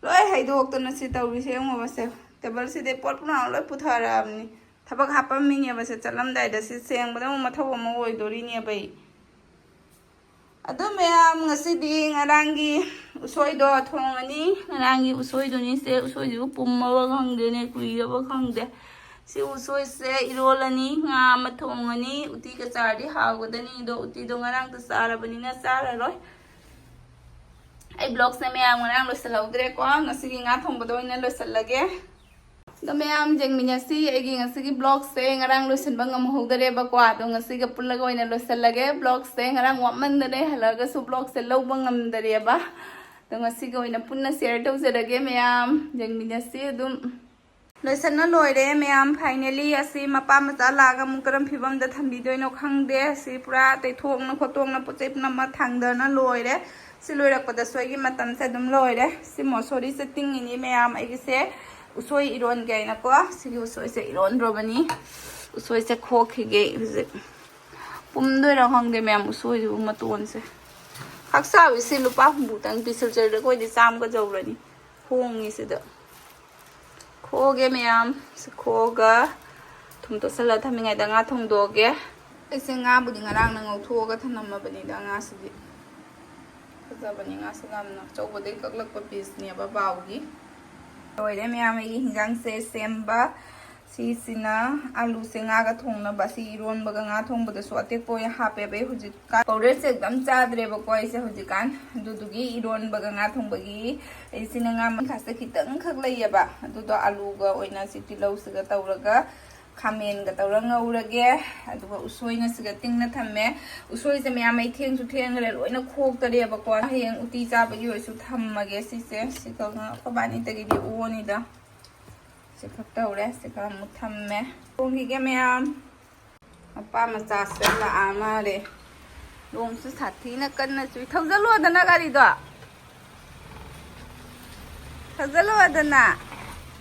ꯂꯣꯏ ꯍꯩꯗꯣꯛꯇꯅ ꯁꯤ ꯇꯧꯔꯤꯁꯦ ꯌꯦꯡꯉꯣꯕ ꯁꯦ꯫ ꯇꯦꯕꯜꯁꯤꯗꯩ ꯄꯣꯠ ꯄꯨꯝꯅꯃꯛ ꯂꯣꯏ ꯄꯨꯊꯔꯛꯑꯕꯅꯤ꯫ ꯊꯕꯛ ꯍꯥꯞꯄꯝꯃꯤꯅꯦꯕ ꯁꯦ, ꯆꯠꯂꯝꯗꯥꯏꯗ ꯁꯤ ꯁꯦꯡꯕꯗ ꯑꯃꯨꯛ ꯃꯊꯧ ꯑꯃ ꯑꯣꯏꯗꯣꯔꯤꯅꯦꯕ ꯑꯩ꯫ ꯑꯗꯨ ꯃꯌꯥꯝ, ꯉꯁꯤꯗꯤ ꯉꯔꯥꯡꯒꯤ ꯎꯁꯣꯏꯗꯣ ꯊꯣꯡꯉꯅꯤ꯫ ꯉꯔꯥꯡꯒꯤ ꯎꯁꯣꯏꯗꯨꯅꯤ ꯁꯦ, ꯎꯁꯣꯏꯗꯨꯕꯨ ꯄꯨꯝꯃꯕ ꯈꯪꯗꯦꯅꯦ, ꯀꯨꯏꯔꯕ ꯈꯪꯗꯦ꯫ ꯁꯤ ꯎꯁꯣꯏꯁꯦ ꯏꯔꯣꯜꯂꯅꯤ, ꯉꯥ ꯑꯃ ꯊꯣꯡꯉꯅꯤ, ꯎꯇꯤꯒ ꯆꯥꯔꯗꯤ ꯍꯥꯎꯒꯗꯅꯤ꯫ ꯑꯗꯣ ꯎꯇꯤꯗꯣ ꯉꯔꯥꯡꯇ ꯆꯥꯔꯕꯅꯤꯅ ꯆꯥꯔꯔꯣꯏ꯫ ꯑꯩ ꯕ꯭ꯂꯣꯛꯁꯦ ꯃꯌꯥꯝ ꯉꯔꯥꯡ ꯂꯣꯏꯁꯤꯜꯍꯧꯗ꯭ꯔꯦꯀꯣ, ꯉꯁꯤꯒꯤ ꯉꯥ ꯊꯣꯡꯕꯗ ꯑꯣꯏꯅ ꯂꯣꯏꯁꯤꯜꯂꯒꯦ꯫ ꯑꯗꯣ ꯃꯌꯥꯝ ꯌꯦꯡꯃꯤꯟꯅꯁꯤ ꯑꯩꯒꯤ ꯉꯁꯤꯒꯤ ꯕ꯭ꯂꯣꯛꯁꯦ꯫ ꯉꯔꯥꯡ ꯂꯣꯏꯁꯤꯟꯕ ꯉꯝꯍꯧꯗꯔꯦꯕꯀꯣ, ꯑꯗꯣ ꯉꯁꯤꯒ ꯄꯨꯜꯂꯒ ꯑꯣꯏꯅ ꯂꯣꯏꯁꯤꯜꯂꯒꯦ ꯕ꯭ꯂꯣꯛꯁꯦ꯫ ꯉꯔꯥꯡ ꯋꯥꯃꯟꯗꯅ ꯑꯩ ꯍꯜꯂꯛꯑꯒꯁꯨ ꯕ꯭ꯂꯣꯛꯁꯦ ꯂꯧꯕ ꯉꯝꯗꯔꯦꯕ꯫ ꯑꯗꯣ ꯉꯁꯤꯒꯤ ꯑꯣꯏꯅ ꯄꯨꯟꯅ ꯁꯤꯌꯔ ꯇꯧꯖꯔꯒꯦ ꯃꯌꯥꯝ, ꯌꯦꯡꯃꯤꯟꯅꯁꯤ ꯑꯗꯨꯝ꯫ ꯂꯣꯏꯁꯟꯅ ꯂꯣꯏꯔꯦ ꯃꯌꯥꯝ꯫ ꯐꯥꯏꯅꯦꯂꯤ ꯑꯁꯤ ꯃꯄꯥ ꯃꯆꯥ ꯂꯥꯛꯑꯒ ꯑꯃꯨꯛ ꯀꯔꯝ ꯐꯤꯕꯝꯗ ꯊꯝꯕꯤꯗꯣꯏꯅꯣ ꯈꯪꯗꯦ꯫ ꯑꯁꯤ ꯄꯨꯔꯥ ꯇꯩꯊꯣꯛꯅ ꯈꯣꯠꯇꯣꯛꯅ ꯄꯣꯠ ꯆꯩ ꯄꯨꯝꯅꯃꯛ ꯊꯥꯡꯗꯅ ꯂꯣꯏꯔꯦ꯫ ꯁꯤ ꯂꯣꯏꯔꯛꯄꯗꯁꯨ ꯑꯩꯒꯤ ꯃꯇꯝꯁꯦ ꯑꯗꯨꯝ ꯂꯣꯏꯔꯦ꯫ ꯁꯤ ꯃꯣꯁꯣꯔꯤꯁꯦ ꯇꯤꯡꯉꯤꯅꯤ ꯃꯌꯥꯝ꯫ ꯑꯩꯒꯤꯁꯦ ꯎꯁꯣꯏ ꯏꯔꯣꯟꯒꯦ ꯍꯥꯏꯅꯀꯣ꯫ ꯁꯤꯒꯤ ꯎꯁꯣꯏꯁꯦ ꯏꯔꯣꯟꯗ꯭ꯔꯣꯕꯅꯤ꯫ ꯎꯁꯣꯏꯁꯦ ꯈꯣꯛꯈꯤꯒꯦ ꯍꯧꯖꯤꯛ꯫ ꯄꯨꯝꯗꯣꯏꯔꯥ ꯈꯪꯗꯦ ꯃꯌꯥꯝ, ꯎꯁꯣꯏꯁꯤꯕꯨ ꯃꯇꯣꯟꯁꯦ꯫ ꯈꯥꯛꯆꯥꯎꯁꯦ ꯂꯨꯄꯥ ꯍꯨꯝꯐꯨꯇꯪ ꯄꯤ꯫ ꯁꯤꯜꯆꯔꯗ ꯑꯩꯈꯣꯏꯗꯤ ꯆꯥꯝꯃꯒ ꯌꯧꯔꯅꯤ꯫ ꯍꯣꯡꯉꯤ ꯁꯤꯗ꯫ ꯈꯣꯛꯑꯒꯦ ꯃꯌꯥꯝ꯫ ꯁꯤ ꯈꯣꯛꯑꯒ ꯊꯨꯝ ꯇꯣꯠꯁꯜꯂ ꯊꯝꯃꯤꯉꯩꯗ ꯉꯥ ꯊꯣꯡꯗꯣꯛꯑꯒꯦ꯫ ꯑꯩꯁꯦ ꯉꯥꯕꯨꯗꯤ ꯉꯔꯥꯡꯅ ꯉꯧꯊꯣꯛꯑꯒ ꯊꯝꯂꯝꯃꯕꯅꯤꯗ꯫ ꯉꯥꯁꯤꯗꯤ ꯐꯖꯕꯅꯤ꯫ ꯉꯥꯁꯤ ꯌꯥꯝꯅ ꯑꯆꯧꯕꯗꯒꯤ ꯀꯛꯂꯛꯄ ꯄꯤꯁꯅꯦꯕ ꯕꯥꯎꯒꯤ꯫ ꯂꯣꯏꯔꯦ ꯃꯌꯥꯝ ꯑꯩꯒꯤ ꯍꯤꯟꯖꯥꯡꯁꯦ ꯁꯦꯝꯕ꯫ ꯁꯤꯁꯤꯅ ꯑꯂꯨꯁꯦ ꯉꯥꯒ ꯊꯣꯡꯅꯕ꯫ ꯁꯤ ꯏꯔꯣꯟꯕꯒ ꯉꯥ ꯊꯣꯡꯕꯗꯁꯨ ꯑꯇꯦꯛꯄ ꯑꯣꯏꯅ ꯍꯥꯞꯄꯦꯕ꯫ ꯑꯩ ꯍꯧꯖꯤꯛꯀꯥꯟ ꯄꯥꯎꯗꯔꯁꯦ ꯑꯗꯨꯝ ꯆꯥꯗ꯭ꯔꯦꯕꯀꯣ ꯑꯩꯁꯦ ꯍꯧꯖꯤꯛꯀꯥꯟ꯫ ꯑꯗꯨꯗꯨꯒꯤ ꯏꯔꯣꯟꯕꯒ ꯉꯥ ꯊꯣꯡꯕꯒꯤ ꯑꯩꯁꯤꯅ ꯉꯥ ꯃꯈꯥꯁꯦ ꯈꯤꯇꯪꯈꯛ ꯂꯩꯌꯦꯕ꯫ ꯑꯗꯨꯗꯣ ꯑꯂꯨꯒ ꯑꯣꯏꯅ ꯁꯤ ꯇꯤꯜꯍꯧꯁꯤꯒ ꯇꯧꯔꯒ ꯈꯥꯃꯦꯟꯒ ꯇꯧꯔ ꯉꯧꯔꯒꯦ꯫ ꯑꯗꯨꯒ ꯎꯁꯣꯏꯅ ꯁꯤꯒ ꯇꯤꯡꯅ ꯊꯝꯃꯦ꯫ ꯎꯁꯣꯏꯁꯦ ꯃꯌꯥꯝ ꯑꯩ ꯊꯦꯡꯁꯨ ꯊꯦꯡꯈ꯭ꯔꯦ, ꯂꯣꯏꯅ ꯈꯣꯛꯇꯔꯦꯕꯀꯣ꯫ ꯍꯌꯦꯡ ꯎꯇꯤ ꯆꯥꯕꯒꯤ ꯑꯣꯏꯔꯁꯨ ꯊꯝꯃꯒꯦ꯫ ꯁꯤꯁꯦ ꯁꯤꯒ ꯑꯩꯈꯣꯏꯕꯥꯅꯤꯗꯒꯤꯗꯤ ꯑꯣꯅꯤꯗ꯫ ꯁꯤ ꯈꯛ ꯇꯧꯔꯦ꯫ ꯁꯤ ꯈꯔ ꯑꯃꯨꯛ ꯊꯝꯃꯦ꯫ ꯊꯣꯡꯈꯤꯒꯦ ꯃꯌꯥꯝ꯫ ꯃꯄꯥ ꯃꯆꯥꯁꯦ ꯂꯥꯛꯑ ꯃꯥꯜꯂꯦ꯫ ꯅꯣꯡꯁꯨ ꯁꯥꯊꯤꯅ ꯀꯟꯅ ꯆꯨꯏ꯫ ꯊꯧꯖꯜꯂꯣꯗꯅ ꯒꯥꯔꯤꯗꯣ꯫ ꯊꯧꯖꯜꯂꯣꯗꯅ꯫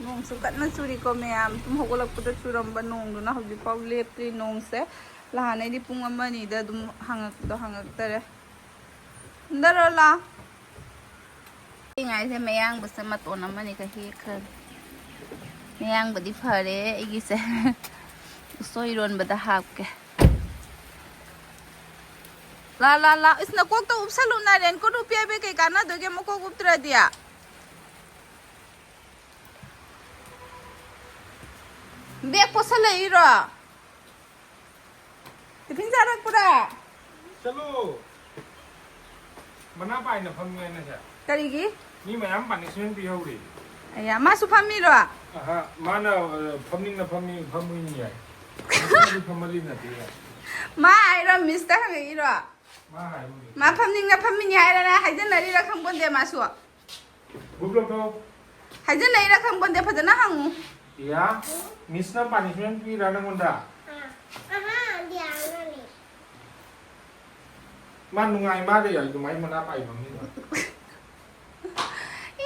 ꯅꯣꯡꯁꯨ ꯀꯟꯅ ꯆꯨꯔꯤꯀꯣ ꯃꯌꯥꯝ꯫ ꯇꯨꯝ ꯍꯧꯒꯠꯂꯛꯄꯗ ꯆꯨꯔꯝꯕ ꯅꯣꯡꯗꯨꯅ ꯍꯧꯖꯤꯛꯐꯥꯎ ꯂꯦꯞꯇ꯭ꯔꯤ꯫ ꯅꯣꯡꯁꯦ ꯅꯍꯥꯟꯅꯩꯗꯤ ꯄꯨꯡ ꯑꯃ ꯑꯅꯤꯗ ꯑꯗꯨꯝ ꯍꯥꯡꯉꯛꯄꯗꯣ ꯍꯥꯡꯉꯛꯇꯔꯦ꯫ ꯀꯨꯝꯗꯔꯣ ꯂꯥꯎ꯫ ꯄꯤꯛꯏꯉꯥꯏꯁꯦ ꯃꯌꯥꯡꯕꯁꯦ ꯃꯇꯣꯟ ꯑꯃꯅꯤꯒ ꯍꯦꯛꯈ꯭ꯔꯅꯤ꯫ ꯃꯌꯥꯡꯕꯗꯤ ꯐꯔꯦ ꯑꯩꯒꯤꯁꯦ꯫ ꯎꯁꯣꯏ ꯏꯔꯣꯟꯕꯗ ꯍꯥꯞꯀꯦ꯫ ꯂꯥ, ꯂꯥ, ꯂꯥ꯫ ꯏꯁ, ꯅꯀꯣꯛꯇ ꯎꯞꯁꯜꯂꯨ꯫ ꯅꯥ ꯔꯦꯟꯀꯣꯠ ꯎꯞꯄꯦ ꯍꯥꯏꯕꯩ ꯀꯩ ꯀꯥꯟꯅꯗꯣꯏꯒꯦ ꯃꯀꯣꯛ ꯎꯞꯇ꯭ꯔꯗꯤ? ꯕꯦꯛ ꯄꯣꯠꯁꯜꯂꯛꯏꯔꯣ? ꯇꯤꯐꯤꯟ ꯆꯥꯔꯛꯄ꯭ꯔꯥ? ꯆꯠꯂꯣ꯫ ꯃꯅꯥ ꯄꯥꯏꯅ ꯐꯝꯃꯦ ꯅꯁꯦ꯫ ꯀꯔꯤꯒꯤ? ꯃꯤ ꯃꯌꯥꯝ ꯄꯥꯅꯤꯁꯃꯦꯟ ꯄꯤꯍꯧꯔꯤ꯫ ꯑꯌꯥ, ꯃꯥꯁꯨ ꯐꯝꯃꯤꯔꯣ? ꯑꯍ, ꯃꯥꯅ, ꯑ, ꯐꯝꯅꯤꯡꯅ ꯐꯝꯃꯤ, ꯐꯝꯃꯨꯏꯅꯤ ꯌꯥꯏ꯫ ꯃꯤꯁꯨ ꯐꯝꯍꯜꯂꯤ ꯅꯠꯇꯦ ꯌꯥꯏ꯫ ꯃꯥ ꯍꯥꯏꯔꯣ, ꯃꯤꯁꯇ ꯍꯪꯉꯛꯏꯔꯣ? ꯃꯥ ꯐꯝꯅꯤꯡꯅ ꯐꯝꯃꯤꯅꯤ ꯍꯥꯏꯔꯅ ꯍꯥꯏꯖꯟꯅꯔꯤꯔ ꯈꯪꯄꯣꯟꯗꯦ ꯃꯥꯁꯨ꯫ ꯍꯥꯏꯖꯟꯅꯩꯔ ꯈꯪꯄꯣꯟꯗꯦ, ꯐꯖꯅ ꯍꯪꯉꯨ꯫ ꯏꯌꯥ, ꯃꯤꯁꯅ ꯄꯥꯅꯤꯁꯃꯦꯟ ꯄꯤꯔꯥ ꯅꯪꯉꯣꯟꯗ? ꯑꯍꯥ, ꯗꯤꯌꯥꯅꯅꯦ꯫ ꯃꯥ ꯅꯨꯡꯉꯥꯏ ꯃꯥꯒ ꯌꯥꯏ ꯑꯗꯨꯃꯥꯏꯅ ꯃꯅꯥ ꯄꯥꯏꯕ ꯃꯤꯗꯣ꯫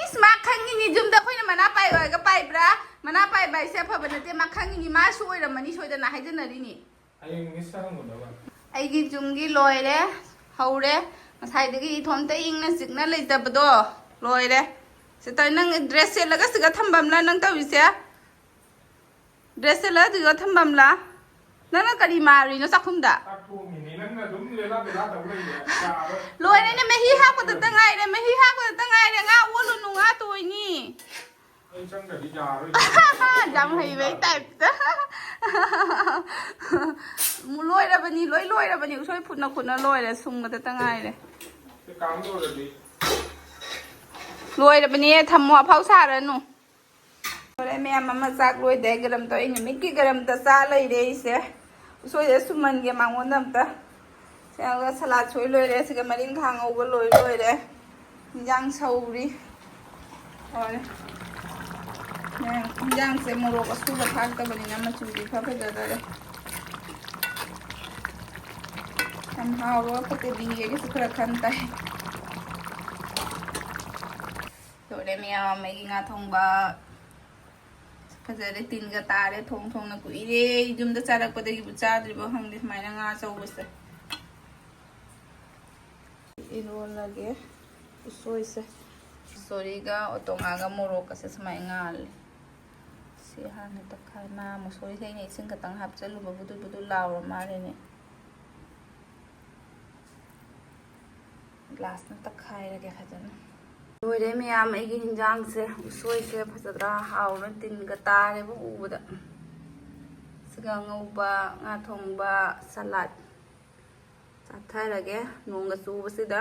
ꯏꯁ, ꯃꯥ ꯈꯪꯉꯤꯅꯤ ꯌꯨꯝꯗ ꯑꯩꯈꯣꯏꯅ ꯃꯅꯥ ꯄꯥꯏꯌꯣ ꯍꯥꯏꯔꯒ ꯄꯥꯏꯕ꯭ꯔꯥ? ꯃꯅꯥ ꯄꯥꯏꯕ ꯍꯥꯏꯁꯦ ꯑꯐꯕ ꯅꯠꯇꯦ, ꯃꯥ ꯈꯪꯉꯤꯅꯤ, ꯃꯥꯁꯨ ꯑꯣꯏꯔꯝꯃꯅꯤ ꯁꯣꯏꯗꯅ ꯍꯥꯏꯖꯟꯅꯔꯤꯅꯤ꯫ ꯍꯌꯦꯡ ꯃꯤꯁꯇ ꯍꯪꯉꯨꯅꯕ꯫ ꯑꯩꯒꯤ ꯖꯨꯝꯒꯤ ꯂꯣꯏꯔꯦ, ꯍꯧꯔꯦ꯫ ꯉꯁꯥꯏꯗꯒꯤ ꯏꯊꯣꯝꯇ ꯏꯪꯅ ꯆꯤꯛꯅ ꯂꯩꯖꯕꯗꯣ ꯂꯣꯏꯔꯦ꯫ ꯁꯤ ꯇꯧꯔꯦ, ꯅꯪ ꯗ꯭ꯔꯦꯁ ꯁꯦꯠꯂꯒ ꯁꯤꯒ ꯊꯝꯕꯝꯂ ꯅꯪ ꯇꯧꯔꯤꯁꯦ? ꯗ꯭ꯔꯦꯁ ꯁꯦꯠꯂꯒ ꯁꯤꯒ ꯊꯝꯕꯝꯂ? ꯅꯪꯅ ꯀꯔꯤ ꯃꯥꯔꯤꯅꯣ ꯆꯥꯛꯈꯨꯝꯗ? ꯆꯥꯛ ꯊꯣꯡꯉꯤꯅꯦ, ꯅꯪꯅ ꯑꯗꯨꯝ ꯂꯦꯂꯥ ꯕꯦꯂꯥ ꯇꯧ ꯂꯩꯔꯦ꯫ ꯌꯥꯔꯣꯏ꯫ ꯂꯣꯏꯔꯦꯅꯦ, ꯃꯍꯤ ꯍꯥꯞꯄꯗꯇ ꯉꯥꯏꯔꯦ, ꯃꯍꯤ ꯍꯥꯞꯄꯗꯇ ꯉꯥꯏꯔꯦ꯫ ꯉꯥ ꯑꯣꯜꯂꯨꯅꯨ, ꯉꯥ ꯇꯣꯏꯅꯤ꯫ ꯑꯩ ꯆꯪꯗ꯭ꯔꯗꯤ ꯌꯥꯔꯣꯏ꯫ ꯌꯥꯝ ꯍꯩꯕꯩ ꯇꯥꯏꯞꯇ꯫ ꯂꯣꯏꯔꯕꯅꯤ, ꯂꯣꯏ ꯂꯣꯏꯔꯕꯅꯤ꯫ ꯎꯁꯣꯏ ꯐꯨꯠꯅ ꯐꯨꯠꯅ ꯂꯣꯏꯔꯦ, ꯁꯨꯡꯕꯗꯇ ꯉꯥꯏꯔꯦ꯫ ꯁꯤ ꯀꯥꯝ ꯂꯣꯏꯔꯗꯤ꯫ ꯂꯣꯏꯔꯕꯅꯦ, ꯊꯝꯃꯣ, ꯑꯐꯥꯎ ꯁꯥꯔꯅꯨ꯫ ꯂꯣꯏꯔꯦ, ꯃꯌꯥꯝ ꯑꯃ ꯆꯥꯛ ꯂꯣꯏꯗꯦ, ꯒꯔꯝ ꯇꯧ꯫ ꯑꯩ ꯅꯨꯃꯤꯠꯀꯤ ꯒꯔꯝꯇ ꯆꯥ ꯂꯩꯔꯦ ꯑꯩꯁꯦ꯫ ꯎꯁꯣꯏꯁꯦ ꯁꯨꯝꯃꯟꯒꯦ ꯃꯉꯣꯟꯗ ꯑꯝꯇ꯫ ꯁꯤꯒ ꯁꯂꯥꯠ ꯁꯣꯏ ꯂꯣꯏꯔꯦ, ꯁꯤꯒ ꯃꯔꯤꯡꯈꯥ ꯉꯧꯕ ꯂꯣꯏ ꯂꯣꯏꯔꯦ꯫ ꯏꯟꯖꯥꯡ ꯁꯧꯔꯤ꯫ ꯂꯣꯏꯔꯦ꯫ ꯃꯌꯥꯝ ꯏꯟꯖꯥꯡꯁꯦ ꯃꯣꯔꯣꯛ ꯑꯁꯨꯕ ꯊꯥꯛꯇꯕꯅꯤꯅ ꯃꯆꯨꯗꯤ ꯈꯔ ꯐꯖꯗꯔꯦ꯫ ꯌꯥꯝ ꯍꯥꯎꯕ ꯐꯠꯇꯦ ꯕꯤꯡꯒꯦꯒꯤꯁꯨ ꯈꯔ ꯈꯟ ꯇꯥꯏ꯫ ꯂꯣꯏꯔꯦ ꯃꯌꯥꯝ, ꯑꯩꯒꯤ ꯉꯥ ꯊꯣꯡꯕ꯫ ꯐꯖꯔꯦ, ꯇꯤꯟꯒ ꯇꯥꯔꯦ꯫ ꯊꯣꯡ ꯊꯣꯡꯅ ꯀꯨꯏꯔꯦ ꯌꯨꯝꯗ ꯆꯥꯔꯛꯄꯗꯒꯤꯕꯨ ꯆꯥꯗ꯭ꯔꯤꯕꯣ ꯈꯪꯗꯦ ꯁꯨꯃꯥꯏꯅ ꯉꯥ ꯑꯆꯧꯕꯁꯦ꯫ ꯏꯔꯣꯜꯂꯒꯦ ꯎꯁꯣꯏꯁꯦ꯫ ꯁꯣꯔꯤꯒ ꯑꯣꯇꯣꯉꯥꯒ ꯃꯣꯔꯣꯛꯀꯁꯦ ꯁꯨꯃꯥꯏꯅ ꯉꯥꯜꯂꯦ꯫ ꯁꯤ ꯍꯥꯟꯅ ꯇꯛꯈꯥꯏ꯫ ꯃꯥ ꯃꯨꯁꯣꯔꯤꯁꯦ ꯑꯩꯅ ꯏꯁꯤꯡ ꯈꯛꯇꯪ ꯍꯥꯞꯆꯜꯂꯨꯕ ꯕꯨꯗꯨ ꯕꯨꯗꯨ ꯂꯥꯎꯔ ꯃꯥꯜꯂꯦꯅꯦ꯫ ꯒ꯭ꯂꯥꯁꯅ ꯇꯛꯈꯥꯏꯔꯒꯦ ꯐꯖꯅ꯫ ꯂꯣꯏꯔꯦ ꯃꯌꯥꯝ, ꯑꯩꯒꯤ ꯍꯤꯟꯖꯥꯡꯁꯦ꯫ ꯎꯁꯣꯏꯁꯦ ꯐꯖꯗ꯭ꯔꯥ? ꯍꯥꯎꯅ ꯇꯤꯟꯒ ꯇꯥꯔꯦꯕ ꯎꯕꯗ꯫ ꯁꯤꯒ ꯑꯉꯧꯕ, ꯉꯥ ꯊꯣꯡꯕ, ꯁꯂꯥꯗ ꯆꯥꯊꯔꯒꯦ ꯅꯣꯡꯒ ꯆꯨꯕꯁꯤꯗ꯫